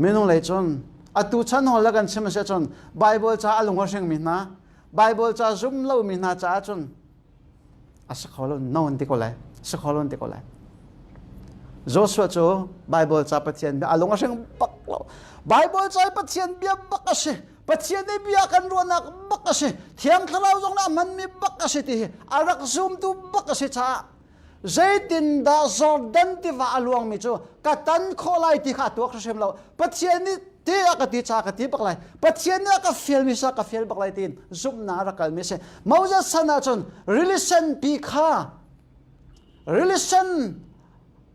minung lei cun atu chan hol le kan chim a si cun Bible ca a lung a hringmi hna Bible ca zum lomi hna caah cun a si kho lo no an ti ko lai si kho lo an ti ko lai Joshua cu Bible ca Pathian bia a lung a hring bak lo Bible ca Pathian bia bak a si Pathian i bia kan ruahnak bak a si Thiang Thlarau zong nih a hmanmi bak a si ti hi a rak zumtu bak a si caah zeitindah Jordan tiva a luangmi cu ka tan khawh lai ti kha a tuak hrim lo Pathian nih ti a ka ti ca ka ti bak lai Pathian nih a ka fialmi sa ka fial bak lai tiin zumhnak a rak kalmi a si Moses san ahcun rili senpi kha rili sen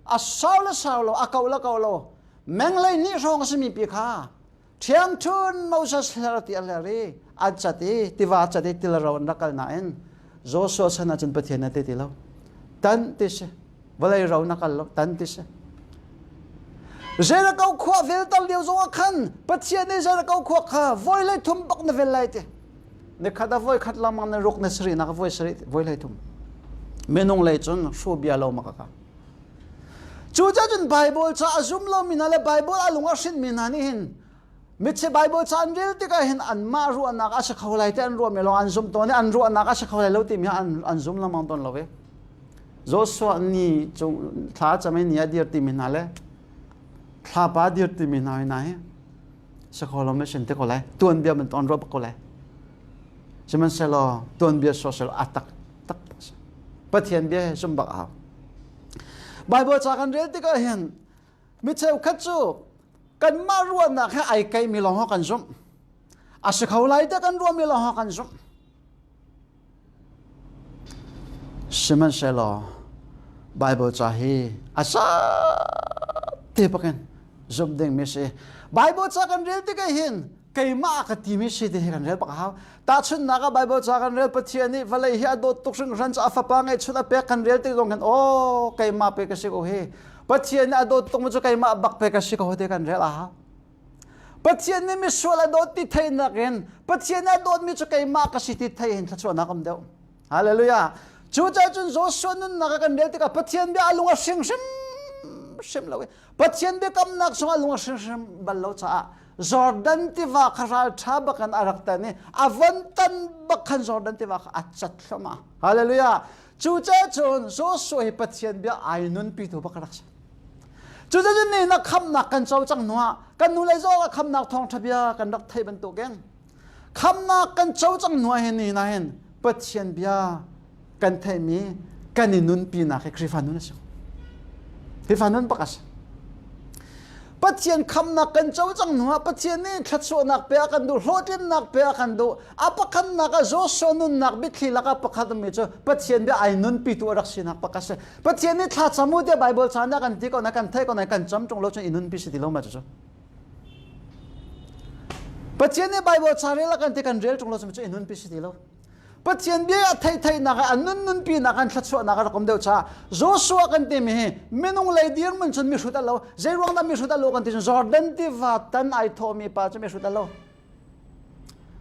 a sau le sau lo a ko le ko lo. Menglei nih hrawng a simi pi kha ṭhiangṭhun Moses hler ti a hler i an cat i tiva cat i tilro an rak kal nain Joshua chan ahcun Pathian a ti ti lo. Tan ti si. Vawlei ro na kal lo tan ti si. Jericho khua velter lio zong ah khan Pathian nih Jericho khua kha voi le thum bak na vel lai ti. Nikhat a voi khat lamang na ruk na sari nak voi sari voi le thum. Minung lei cun hru bia lo maka ka. Cucaah cun Bible ca a zum lomi hna le Bible a lung a hrinmi hna nih hin mitche Bible ca an rel tikah hin anmah ruahnak a si kho lai ti an ruahmi lawng an zum tawn i an ruahnak a si kho lai lo timi an, an zum lengmang tawn lo ve. Joshua ni cung thla cam i ni a dir timi hna le thlapa dir timi hna hna hi si kho lo mi sin te ko lai tuanbia man ton ruah bak ko lai sihmanhsehlaw tuanbia sawsel a tak tak Pathian bia he zum bak a hau Bible ca kan rel tikah hin mi cheukhat cu kanmah ruahnak he ai kaimi lawng kan zumh. A si kho lai te kan ruahmi lawng kan zumh. Sihmanhsehlaw Bible ca hi a sa te bakin zumh dingmi si. Bible ca kan rel tikah hin keimah ka timi si ti hi kan rel bak a hau. Tahchunhnak ah Bible ca kan rel Pathian nih vawlei hi a dawt tuk hringhran cu a fapa ngeihchun a pek kan rel tik zong khan aw keimah pe ka si ko hi Pathian nih a dawt tuk mu cu keimah bak pe ka si ko ti kan rel a hau. Pathian nih misual a dawt ti theihnak in Pathian nih a dawtmi cu keimah ka si ti thei hin thluachuahnak um deuh. Hallelujah. Cucaah cun Joshua nunnak ah kan rel tikah Pathian bia a lung a hring hrim hrim lo i Pathian biakamnak chungah lung a hring hrim bal lo caah Jordan tiva kha ral ṭha bak in a rak tan i a von tan bak khan Jordan tiva kha a cat thluahmah. Hallelujah. Cucaah cun Joshua hi Pathian bia ai nunpitu bak a rak si. Cucaah ni na khamnak kan co cang hnuah kan nu le zong ah khamnak thawngṭha bia kan rak theih bantukin khamnak kan co cang hnuah hin ni na hin Pathian bia kan theihmi kan i nunpinak hi Khrihfa nun a si. Khrihfa nun bak a si. Pathian khamnak kan co cang hnuah Pathian nih thluachuahnak pe a kan duh, hlawhtlinnak pe a kan duh. A pakhatnak ah Joshua nunnak biathli lakah pakhat mi cu Pathian bia ai nunpitu a rak sinak bak a si. Pathian nih thla cam u tiah Bible caan ah kan ti ko na kan theih ko na kan cam ṭung lo cun i nunpi si ti lo ma cu. Pathian nih Bible ca rel a kan ti kan rel ṭung lo cun i nunpi si ti lo. Pathian bia a theihtheihnak ah an nun nunpinak an thluachuahnak a rak um deuh caah Joshua kan timi hi minung lei dirhmun cun mihrut a lo. Zei ruang dah mihrut a lo kan ti cun Jordan tiva tan ai thawhmi pa cu mihrut a lo.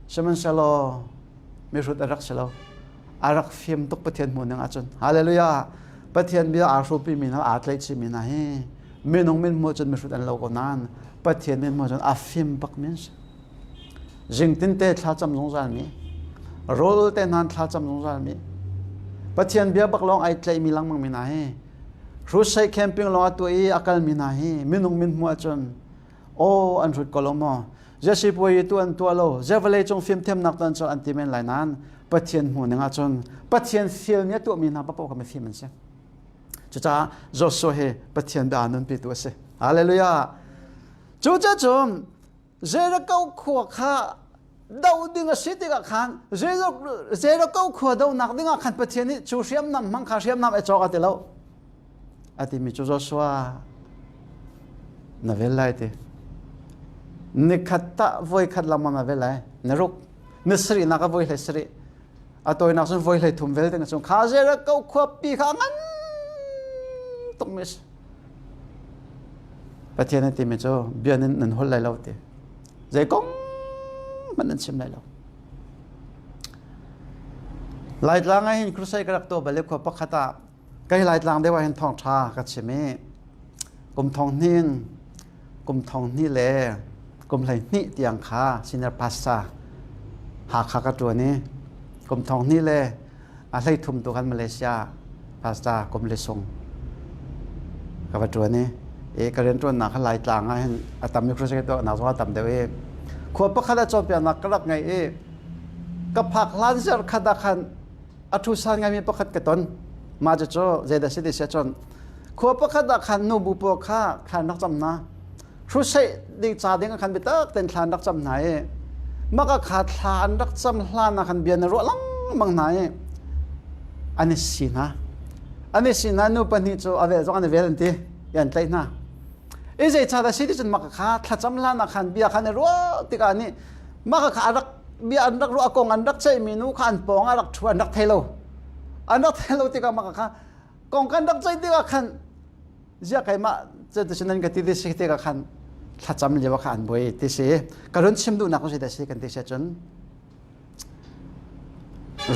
Sihmanhsehlaw mihrut a rak si lo. A rak fim tuk Pathian hmuh ning ahcun. Hallelujah! Pathian bia aa hrupi mi hna aa tlaihchih mi hna hi minung min hmuh cun mihrut an lo ko nain Pathian min hmuh cun a fim bak mi an si. Zingtin te thlacam zungzal mi, rawl te hna thlacam zungzal mi, Pathian bia bak lawng ai tlaihmi lengmang mi hna hi crusade camping lawng a tuah i a kalmi hna hi minung min hmuh ahcun aw an hrut ko lo maw Jesse puai tu an tuah lo ze vawlei cung fimthiamnak tu an cawl an ti men lai nain Pathian hmuh ning ahcun Pathian fialmi a tuahmi hna paoh kha mifim an si cucaah Joshua hi Pathian bia nunpi tu a si Hallelujah cucaah cun Jericho khua kha do ding a si tikah khan Jericho khua donak dingah khan Pathian nih cu hriamnam hmang kha hriamnam a cawk a ti lo a timi cu Joshua na vel lai ti nikhat tah voi khat lengmang na vel lai na ruk ni sarih nak a voi hlei sarih a tawinak cun voi hlei thum vel ding chung kha Jericho khua pi kha ngan tuk mi si Pathian a timi cu bia nan nan hol lai lo ti zei kong hmanh nan chim lai lo Laitlang ah hin crusade ka rak tuah bal i khua pakhat ah Kai Laitlang deuh ah hin thawngṭha ka chim i kum thong hnin kum thong hnih le kum 12 tiang kha senior pastor Hakha ka ṭuan i kum thong hnih le a 13 tu khan Malaysia pastor kum le sung ka va ṭuan i i ka rianṭuannak kha Laitlang ah hin a tam i crusade tuahnak zong a tam deuh i khua pakhat ah cawnpiaknak ka rak ngei i ka phak hlan zarh khat ah khan a ṭhu san ngaimi pakhat ka ton. Mah cucu zeidah si ti si ahcun khua pakhat ah khan nu bu pawl kha thlan rak cam hna. Crusade ding ca ding ah khan biatak tein thlan rak cam hna i maka kha thla an rak cam hlan ah khan bia na ruah lengmang hna i an i si hna. An i si hna nu pahnih cu a vel zong an i vel an ti i an tlaih hna. I zei ca dah si ti cun maka kha thlacam hlan ah khan bia khan i ruah tikah nih maka kha a rak bia an rak ruah kong an rak ceihmi nu kha an pawng ah rak ṭhu an rak thei lo. An rak thei lo tikah maka kha kong kan rak ceih tikah khan ziah keimah cu nan ka ti ti si tikah khan thlacam lio kha an buai ti si. Ka run chim duhnak cu zei si kan ti si cun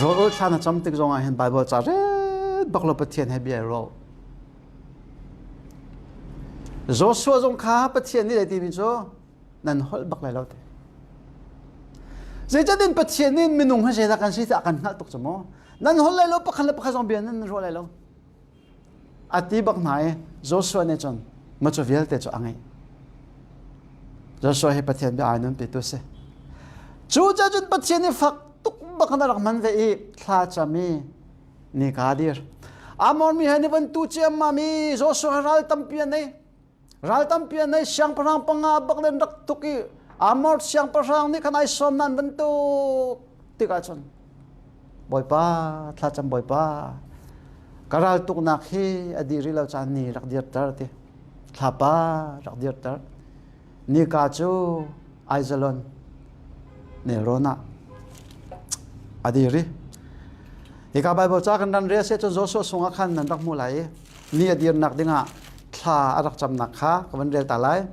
rawl ul thla na cam tik zong ah hin Bible ca ret bak lo Pathian he bia i ruah. Joshua zong kha Pathian nih zei timi cu nan holh bak lai lo te. Zeicatin Pathian nih minung hi zeidah kan si ti a kan hngalh tuk cu mu. Nan holh lai lo pakhat le pakhat zong bia nan ruah lai lo. A ti bak hna i Joshua nih cun ma cu vialte cu a ngeih. Joshua hi Pathian bia ai nun pitu si. Cu cun Pathian nih fak tuk bak in a rak hman ve i thla cam i ni ka dir. Amor mi he ni van tu ciammam i Joshua ral tampi an nei. Ral tampi an nei siangpahrang panga bak len rak tuk i Amor siangpahrang nih khan ai sawm nan bantuk tikah cun Bawipa thlacam Bawipa ka ral tuknak hi a dih rih lo caan ni rak dirter ti thlapa rak dirter nika cu Aijalon nelrawn ah a dir i hika Bible ca kan ran rel se cun Joshua sungah khan nan rak hmuh lai i ni a dirnak dingah thla a rak camnak kha ka van rel ta lai.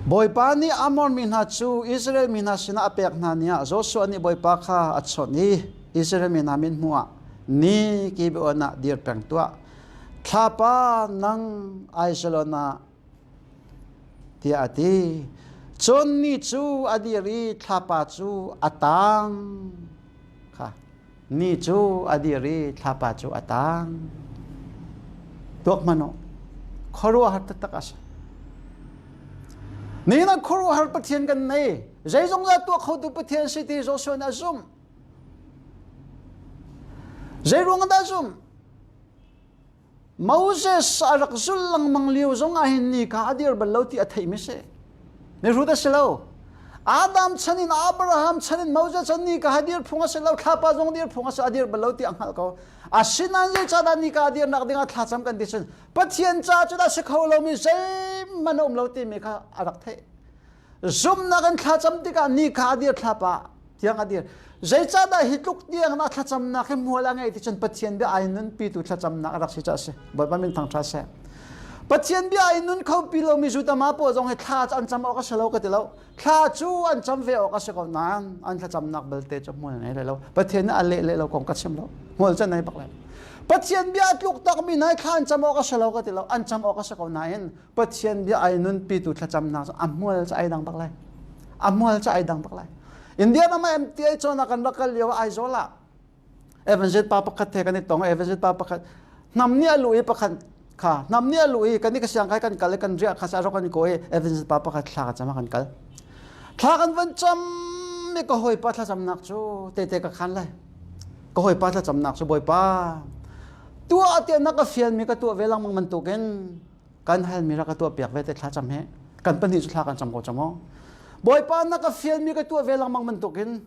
Bawipa nih Ammon mi hna cu Israel mi hna sinah a pek hna ni ah Joshua nih Bawipa kha a chawnh i Israel mi hna min hmuh ah ni Gibeon ah dir peng tuah. Thlapa nang Aijalon ah tiah a ti. Cun ni cu a dir i thlapa cu a tang kha. Ni cu a dir i thlapa cu a tang. Tuak hmanh u. Khuaruahhar taktak a si. Ni na khuaruahhar Pathian kan nei. Zeizong za tuah khotu Pathian si ti Joshua nih a zumh. Zeiruang dah zumh? Moses a rak zul lengmang lio zong ah hin ni kha a dir bal lo ti a theihmi si. Mihrut a si lo. Adam chan in Abraham chan in Moses chan ni ka dir phung a si lo, thlapa zong dir phung a si, a dir bal lo ti a hngalh ko. Asinain zeicahdah ni ka dirnak ding ah thlacam kan ti cun Pathian ca cu dah si kho lomi zeihmanh a um lo timi kha a rak theih. Zumhnak in thlacam tikah ni kha a dir thlapa tiang a dir. Zeicahdah hi tluk tiang na thlacamnak hi mual a ngei ti cun Pathian bia ai nunpitu thlacamnak a rak si ca a si. Bawipa min thangṭha seh. Pathian bia ai nun kho pi lomi Judama pawl zong hi thla an cam awk a si lo ka ti lo. Thla cu an cam ve awk a si ko nain an thlacamnak belte cu hmual ngei lai lo. Pathian nih a leh leh lo kong ka chim lo. Hmual cu nei bak lai. Pathian bia a tluk takmi hna thla an cam awk a si lo ka ti lo. An cam awk a si ko nain Pathian bia ai nunpitu thlacamnak cu a hmual cu ai dang bak lai. A hmual cu ai dang bak lai. India ram ah MTA cawn kan rak kal lio Aizawl ah Evangelist pa pakhat he kan i tong Evangelist pa pakhat hnam nih a lu i pakhat kha hnam nih a lu i kan i ka siang kai kan kal i kan riah kha sa rak kan ko i Evangelist pa pakhat thla ka cam kan kal thla kan van cam mi ka hawipa thlacamnak cu tete ka khan lai ka hawipa thlacamnak cu bawipa tuah tiah na ka fial mi ka tuah ve lengmang bantukin kan halmi rak ka tuah piak ve te thlacam he kan pahnih cu thla kan cam ko cang maw bawipa na ka fialmi ka tuah ve lengmang bantukin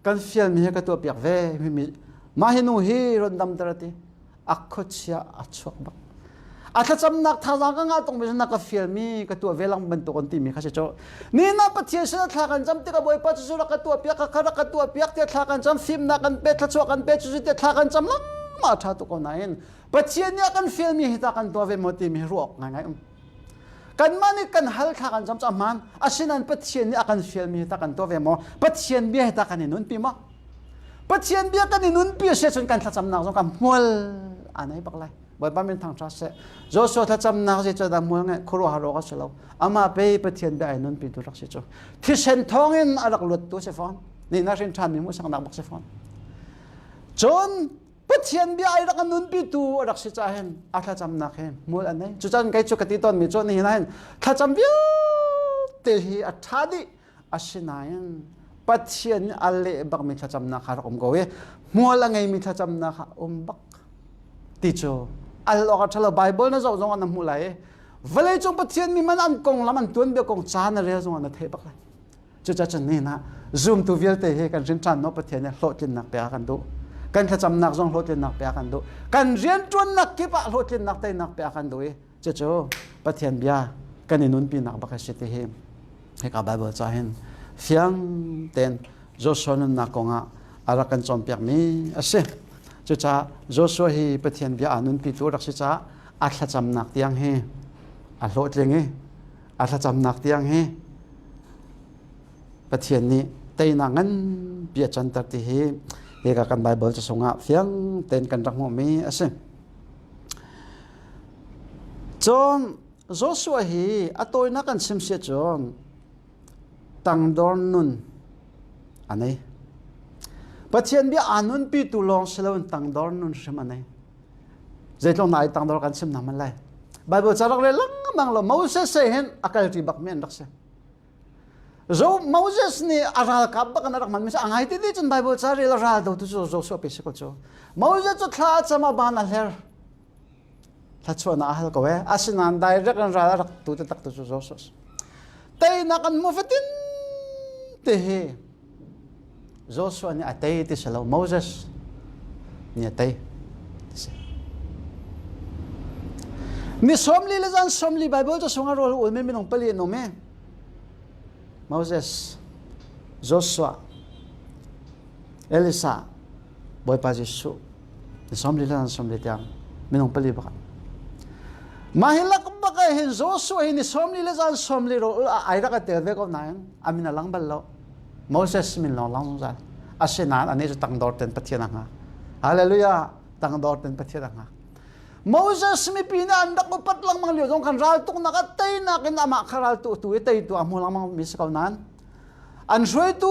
kan fialmi he ka tuah piak ve mi mah hi nu hi ron damter ati a khuachia a chuak bak a thlacamnak thazaang ka ngah tung mi na ka fialmi ka tuah ve lang bantuk an timi kha si cu ni na pathian sin thla kan cam tikah bawipa cu rak ka tuah piak ka rak ka tuah piak tiah thla kan cam fimnak kan pe thlachuah kan pe cu tiah thla kan cam lengmang tha tuk ko nain Pathian nih a kan fialmi hi ta kan tuah ve maw timi hi ruah awk ngaingai um. Kanmah nih kan hal thla kan cam cu a hmaan. Asinain Pathian nih a kan fialmi hi ta kan tuah ve maw? Pathian bia hi ta kan i nunpi maw? Pathian bia kan i nunpi a si ahcun kan thlacamnak zong kan hmual aa nei bak lai. Bawipa min thangṭha seh. Joshua thlacamnak zei cu dah hmual ngai khuaruahhar awk a si lo. Amah pe Pathian bia ai nunpi tu rak si cu. Thisen thawngin a rak luattu si fawn. Ni na hrin ṭhanmi hmuhsaknak bak si fawn. Cun Pathian bia ai rak a nunpitu a rak si caah hin a thlacamnak hi hmual an nei. Cucan kei cu ka ti tawnmi cu nihin ah hin thlacam vialte hi a ṭha dih. Asinain Pathian nih a leh bakmi thlacamnak kha rak um ko i hmual a ngeimi thlacamnak kha um bak ti cu al awk a ṭha lo. Bible na zoh zong ah na hmuh lai i vawleicung Pathian mi man an konglam an tuanbia kong ca na rel zong ah na theih bak lai. Cucaah cun nihin ah zumtu vialte hi kan rinṭhan no Pathian nih hlawhtlinnak pek a kan duh. Kan thlacamnak zong hlawhtlinnak pe a kan duh. Kan rianṭuannak kip ah hlawhtlinnak teinak pe a kan duh i cucu Pathian bia kan i nunpinak bak a si ti hi hika Bible ca hin fiang tein Joshua nunnak kongah a rak kan cawnpiakmi a si. Cucaah Joshua hi Pathian bia aa nunpitu rak si caah a thlacamnak tiang hi a hlawhtling i a thlacamnak tiang hi Pathian nih teinak nganpi a canter ti hi hika kan Bible ca chungah fiang tein kan rak hmuhmi a si. Cun Joshua hi a tawinak kan chim si cun tangdor nun a nei. Pathian bia aa nunpitu lawng si loin tangdor nun hrim a nei. Zeitluk na ai tangdor kan chim hna man lai. Bible ca rak rel lengmang lo Moses he hin a kalṭi bakmi an rak si. Zo Moses nih a ralkap bak in a rak hmanmi a ngai ti cun Bible ca rel a ral do tu cu Joshua pe si ko cu. Moses cu thla a cam a ban a hler. Thla a hal ko e. Asinain direct an ral a rak tu taktak tu cu Joshua. Teinak an mu fatin te hi Joshua nih a tei ti si lo Moses nih a tei ti si. Ni 40 le zan 40 Bible ca sung a rawl ulmi minung pali an um i Moses, Joshua, Elisa, Bawipa Jesuh ni 40 le zan 40 tiang minung pali bak. Mah hi lak bak ah hin Joshua hi ni 40 le zan 40 rawl ai rak a tel ve ko nain a min a lang bal lo. Moses min lawng lang zungzal. Asinain anih cu tangdor ten Pathian a hngak. Hallelujah! Tangdor ten Pathian a hngak. Moses mipi nih an rak upat lengmang lio zong khan raltuknak a teinak in amah kha raltu tu i teitu a hmu lengmang mi si ko nain an hruaitu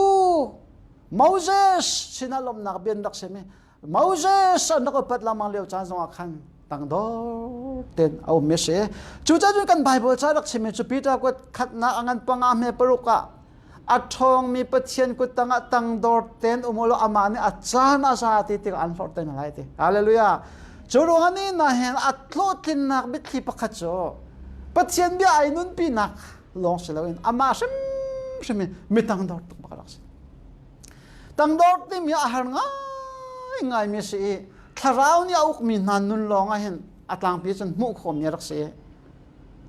Moses sinah lawmhnak bia an rak sim i Moses an rak upat lengmang lio caan zongah khan tangdor ten a um mi si. Cucaah cun kan Bible ca rak chimmi cu Peter kut khatnak a ngan panga hme paruk ah a ṭhawngmi Pathian kut tangah tangdor ten um ulaw amah nih a caan a za ti tikah an hlorh te hna lai ti. Hallelujah. Cu ruangah ni na hin a hlawhtlinnak mitthli pakhat cu Pathian bia ai nunpinak lawng si loin amah hrimhrim in mi tangdor tuk bak a rak si. Tangdor timi a har ngaingaimi a si i thlarau nih a ukmi hna nun lawng ah hin a tlangpi cun hmuh khawhmi a rak si i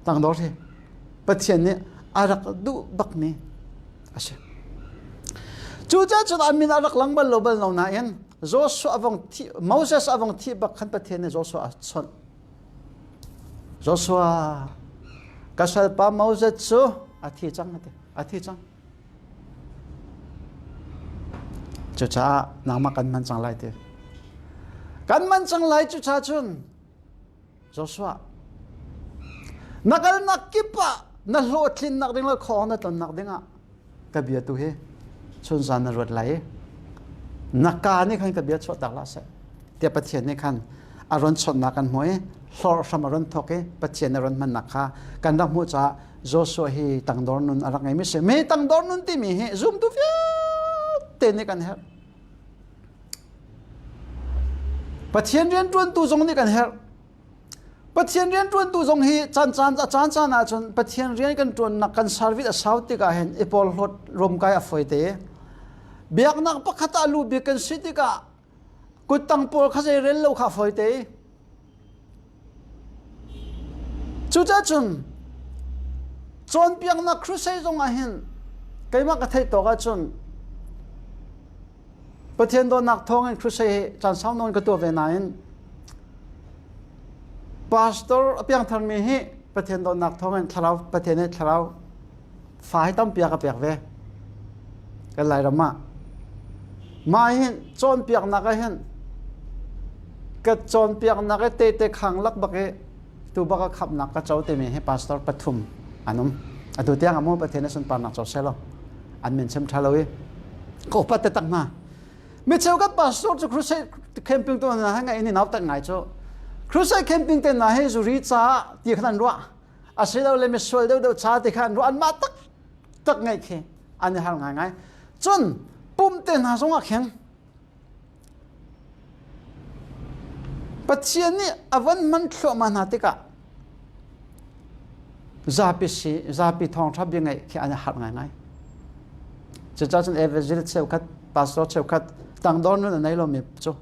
tangdor hi Pathian nih a rak duh bakmi a si. Cucaah cun a min a rak lang bal lo bal lo nain Joshua a vong thi Moses a vong thih bak khan Pathian nih Joshua a chawnh. Joshua ka salpa Moses cu a thi cang a ti. A thi cang. Cucaah nangmah kan man cang lai ti. Kan man cang lai cucaah cun Joshua na kalnak kip ah na hlawhtlinnak ding le khawng na tonnak ding ah ka bia tu hi chunzan na ruat lai i na ka nih khan ka bia chuahtak hlah seh tiah Pathian nih khan a ron chawnhnak kan hmuh i hlorh hram a ron thawk i Pathian a ron hmannak kha kan rak hmuh caah Joshua hi tangdor nun a rak ngeimi si. Mi tangdor nun timi hi zumtu vialte nih kan herh. Pathian rianṭuantu zong nih kan herh. Pathian rianṭuantu zong hi caan caan a caan caan ahcun Pathian rian kan ṭuannak kan service a sau tikah hin i porhlawt romkai a fawi te. Biaknak pakhat ah lu bik kan si tikah kuttang pawl kha zei rel lo kha a fawi te. Cucaah cun cawnpiaknak crusade zong ah hin keimah ka theih tawk ahcun Pathian dawtnak thawngin crusade hi caan sau nawn ka tuah ve nain pastor a piangtharmi hi Pathian dawtnak thawngin thlarau Pathian nih thlarau fa hi tampi a ka pek ve kan Lairam ah mah hin cawnpiaknak ah hin ka cawnpiaknak i tehte khang lak bak i tu bak a khamnak ka co timi hi pastor pathum an um atu tiang amu Pathian a sunparnak co selaw an min chim tha lo i ka upat te tak hna mi cheu kan pastor cu crusade camping to na ha ngai ni nau tak ngai cu crusade camping te na he zuri ca ti khan an ruah asilole misual deuhdeuh ca ti kha an ruah anmah taktak ngeih khi an i har ngaingai cun pum te hna zongah khin Pathian nih a van hman thluahmah hna tikah zapi si zapi thawngṭha bia ngaih khi an i harh ngaingai cucaah cun evangelist cheukhat pastor cheukhat tangdor nun a nei lomi cu.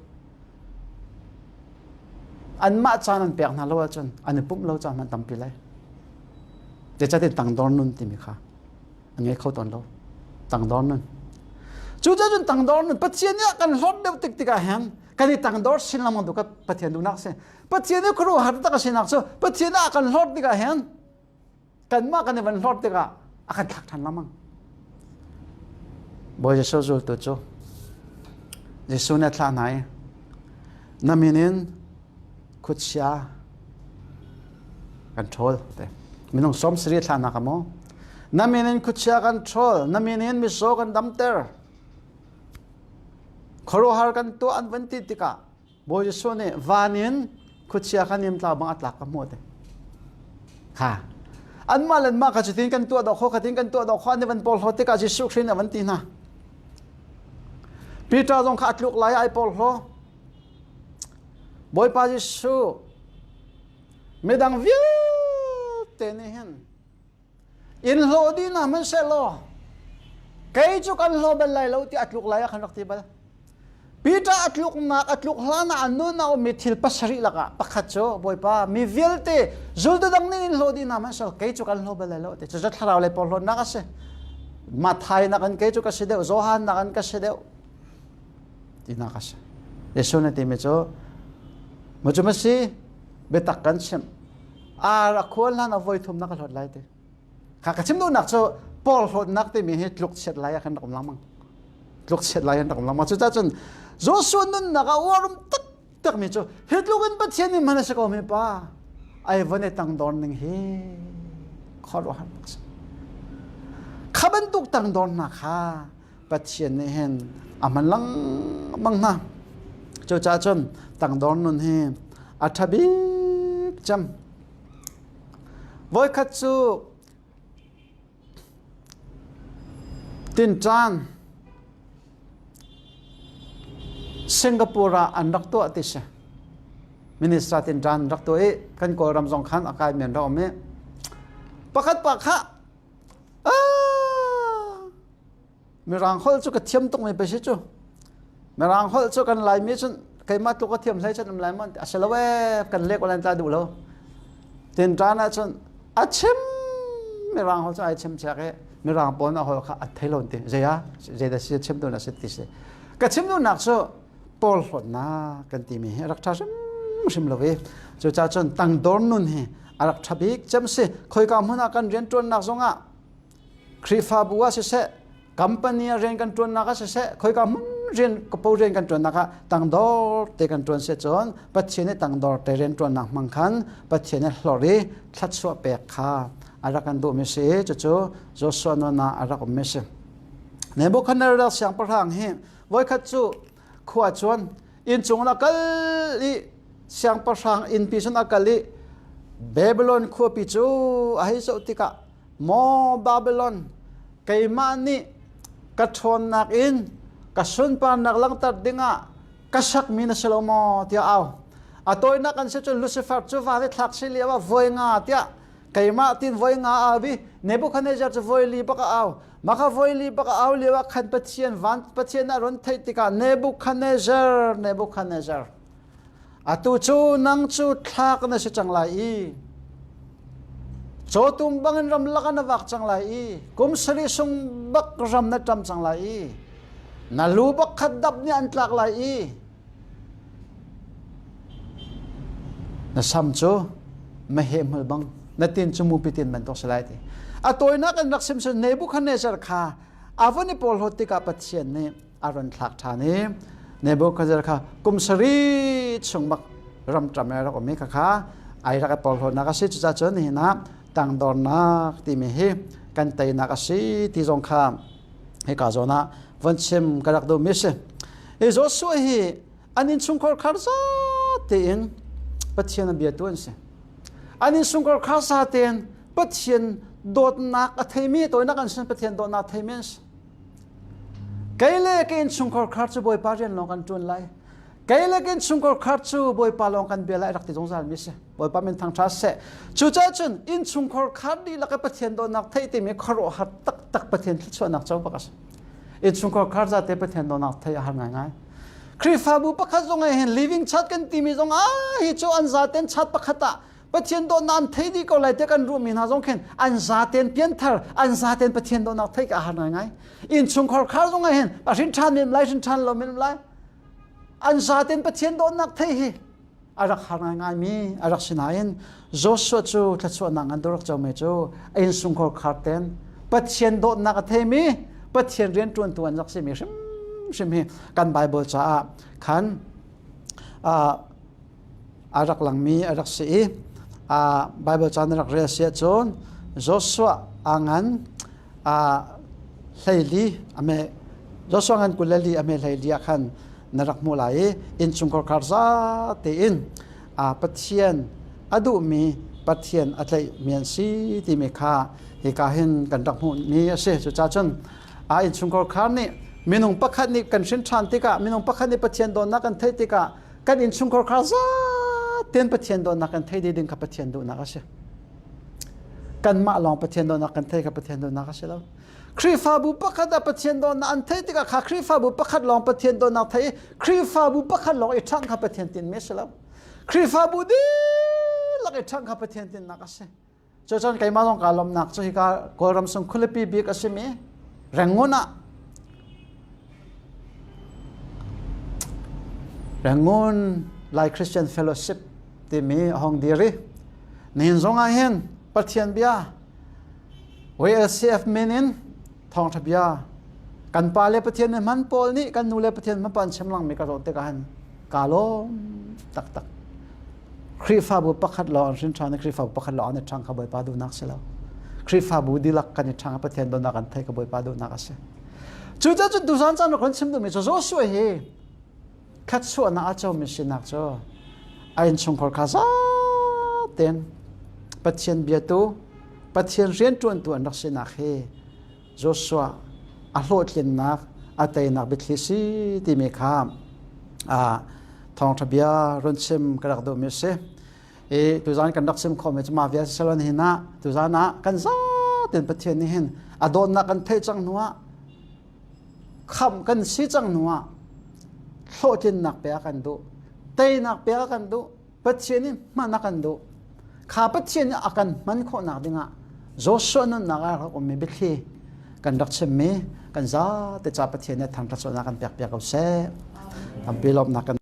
Anmah caan an pek hna lo ahcun an i pumh lo caan hmanh tampi lai. Zeicahtiah tangdor nun timi kha a ngei kho tawn lo. Tangdor nun. Cucaah cun tangdor nun Pathian nih a kan hlawt deuh tik tikah hin kan i tangdor sin lengmang tu kha Pathian duhnak a si. Pathian nih khuaruahhar tak a sinak cu Pathian nih a kan hlawt tikah hin kanmah kan i van hlawt tikah a kan thlak ṭhan lengmang. Bawi Jesuh zultu cu Jesuh nih a thlah hna i na min in khuachia kan ṭhawl te minung sawm sarih thlahnak a maw na min in khuachia kan ṭhawl na min in mizaw kan damter khuaruahhar kan tuah an van ti tikah Bawi Jesuh nih van in khuachia kha nimtlau bang a tlak ka hmuh te. Kha. Anmah le anmah kha cutin kan tuah dawh kho khatin kan tuah dawh kho an i van porhlaw tikah Jesuh Khrih nih a van ti hna. Peter zong kha a tluk lai ai porhlaw. Bawipa Jesuh midang vialte nih hin in hlaw dih hna hmanhsehlaw kei cu kan hlaw bal lai lo ti a tluk lai ah khan rak ti bal. Peter a tluknak a tluk hlan ah a nun a ummi thil pasarih lakah pakhat cu Bawipa mi vialte zultu dang nih in hlaw dih hna hmanhsehlaw kei cu kan hlaw bal lai lo ti cucu thlarau lei porhlawtnak a si. Matthai nakin kei cu ka si deuh Johan nakin ka si deuh tinak a si. Jesuh nih timi cu macu ma si biatak kan chimh ar a khual hlan a voi thum na ka hlawt lai ti kha ka chim duhnak cu porhlawtnak timi hi tluk chiat lai ah khan rak um lengmang tluk chiat lai an rak um lengmang cucaah cun Joshua nunnak ah uarum taktak mi cu hi tluk in Pathian nih hman a si ko mi pa ai von i tangdor ning hi khuaruahhar bak si kha bantuk tangdornak kha Pathian nih hin a hman lengmang hna. Cucaah cun tangdor nun hi a ṭha bik cem. Voikhat cu tinṭan Singapore ah an rak tuah ti si. Minister tinṭan rak tuah i kan Kawlram zong khan a kai men rak um i pakhat pa kha Mirang holh cu ka thiam tuk mi pei si cu. Mirang holh cu kan Laimi cun keimah tluk a thiam hlei cun um lai maw a si lo ee kan lek lan tla duh lo. Tinṭan ah cun a chim Mirang holh cu ai chim chek i Mirang pawl na holh kha a thei lo ti zei ah zei dah si chim duh na si ti si. Ka chim duhnak cu porhlawtnak kan timi hi a rak ṭha hrimhrim lo i cucaah cun tangdor nun hi a rak ṭha bik cem si khoika hmun ah kan rianṭuannak zongah Khrihfabu ah siseh company ah rian kan ṭuannak ah siseh khoika hmun rian kapo rian kan ṭuannak ah tangdor te kan ṭuan si cun Pathian nih tangdor te rian ṭuannak hmang khan Pathian nih hlorh i thluachuah pek kha a rak kan duhmi si cucu Joshua nun ah a rak ummi si. Nebuchadnezzar siangpahrang hi voikhat cu khua cun inncung in a kal i siangpahrang innpi cun a kal i Babylon khuapi cu a hei zoh tikah maw Babylon keimah nih ka ṭhawnnak in ka sunparnak langhter dingah ka sakmi na si lo maw tiah au a tawinak an si cun Lucifer cu van i thlak si lio ah voi nga tiah keimah tin voi nga au i Nebuchadnezzar cu voi li bak a au Maka voi li bak a au lio ah khan Pathian van Pathian a run theih tikah Nebuchadnezzar Nebuchadnezzar atu cu nang cu thlak na si cang lai i cawtum bangin ramlak ah na vak cang lai i kum sarih sung bak ram na ṭam cang lai i na lu bak khat dap nih an tlak lai i Na sam cu meheh hmul bang na tin cu mupi tin bantuk si lai ti. A tawinak in rak sim cun Nebuchadnezzar kha a von i porhlawt tikah Pathian nih a run thlak ṭhan i Nebuchadnezzar kha kum sarih chung bak ramṭam i a rak um i khakha ai rak i porhlawtnak a si. Cucaah cun nihin ah tangdornak timi hi kan teinak a si ti zong kha hika zawn ah von chim ka rak duhmi a si. Hi Joshua hi an innchungkhar khar za tein Pathian a biatu an si. An innchungkhar khar za tein Pathian dawtnak a theimi tawinak an sin Pathian dawtnak a theimi an si. Kei le ka innchungkhar khar cu Bawipa rian lawng kan ṭuan lai. Kei le ka innchungkhar khar cu Bawipa lawng kan bia lai rak ti zungzal mi si. Bawipa min thangṭha seh. Cucaah cun innchungkhar khar dihlak i Pathian dawtnak theih timi khuaruahhar taktak Pathian thluachuahnak co bak a si. Innchungkhar khar zate Pathian dawtnak theih a har ngaingai. Khrihfabu pakhat zong ah hin living church kan timi zong ah hi cu an zaten chat pakhat ah Pathian dawtnak an thei dih ko lai tiah kan ruahmi hna zong khin an zaten pianthar an zaten Pathian dawtnak thei ka har ngaingai. Innchungkhar khar zong ah hin a hrin ṭhan men lai hrin ṭhan lo men lai. An zaten Pathian dawtnak thei hi a rak har ngaingaimi a rak si nain Joshua cu thluachuahnak ngan rak comi cu a innchungkhar khar ten Pathian dawtnak a theimi Pathian rianṭuantu an rak simi hrimhrim hi kan Bible caah khan a rak langmi a rak si i Bible ca na rak rel si ahcun Joshua a ngan 14 ame Joshua ngan 24 ame 14 ah khan na rak hmuh lai i innchungkhar khar za tein Pathian a duhmi Pathian a tlaihmi an si timi kha hika hin kan rak hmuhmi a si. Cucaah cun a innchungkhar khar nih minung pakhat nih kan hrin ṭhan tikah minung pakhat nih Pathian dawtnak kan theih tikah kan innchungkhar khar za tein Pathian dawtnak kan thei ding kha Pathian duhnak a si. Kanmah lawng Pathian dawtnak kan thei kha Pathian dawtnak a si lo. Khrihfabu pakhat ah Pathian dawtnak an theih tikah kha Khrihfabu pakhat lawng Pathian dawtnak thei i Khrihfabu pakhat lawng i ṭhangh kha Pathian tinhmi a si lo. Khrihfabu dihlak i ṭhangh kha Pathian tinhnak a si. Cucun keimah zong kaa lawmhnak cu hika Kawlram sung khualipi bik a simi Rangoon ah Rangoon Lai Christian Fellowship timi a hong dir i nihin zong ah hin Pathian bia YLCF min in thawngṭha bia kan pa le Pathian nih hman pawl nih kan nu le Pathian hman pan chim langmi ka zoh tikah hin kaa lawm taktak. Khrihfabu pakhat lawng an hrin ṭhan i Khrihfabu pakhat lawng an i ṭhang kha Bawipa duhnak si lo. Khrihfabu dihlak kan i ṭhang i Pathian dawtnak kan theih kha Bawipa duhnak a si. Cucaah cun tuzan caan rak kan chim duhmi cu Joshua hi khat chuahnak a comi sinak cu a innchungkhar kha zaten Pathian biatu Pathian rianṭuantu an rak sinak hi Joshua a hlawhtlinnak a teinak biathli si timi kha thawngṭha bia run chim ka rak duhmi a si. I tuzan kan rak chim khawhmi cu mah vial siloin hin ah tuzan ah kan zaten Pathian nih hin a dawtnak kan theih cang hnu ah khamh kan si cang hnu ah hlawhtlinnak pe a kan duh teinak pe a kan duh Pathian nih hman a kan duh kha Pathian nih a kan hman khawhnak dingah Joshua nunnak ah rak ummi biathli kan rak chimmi kan zate ca Pathian nih thangṭhat kan pek piak ko seh tampi lawmhnak kan.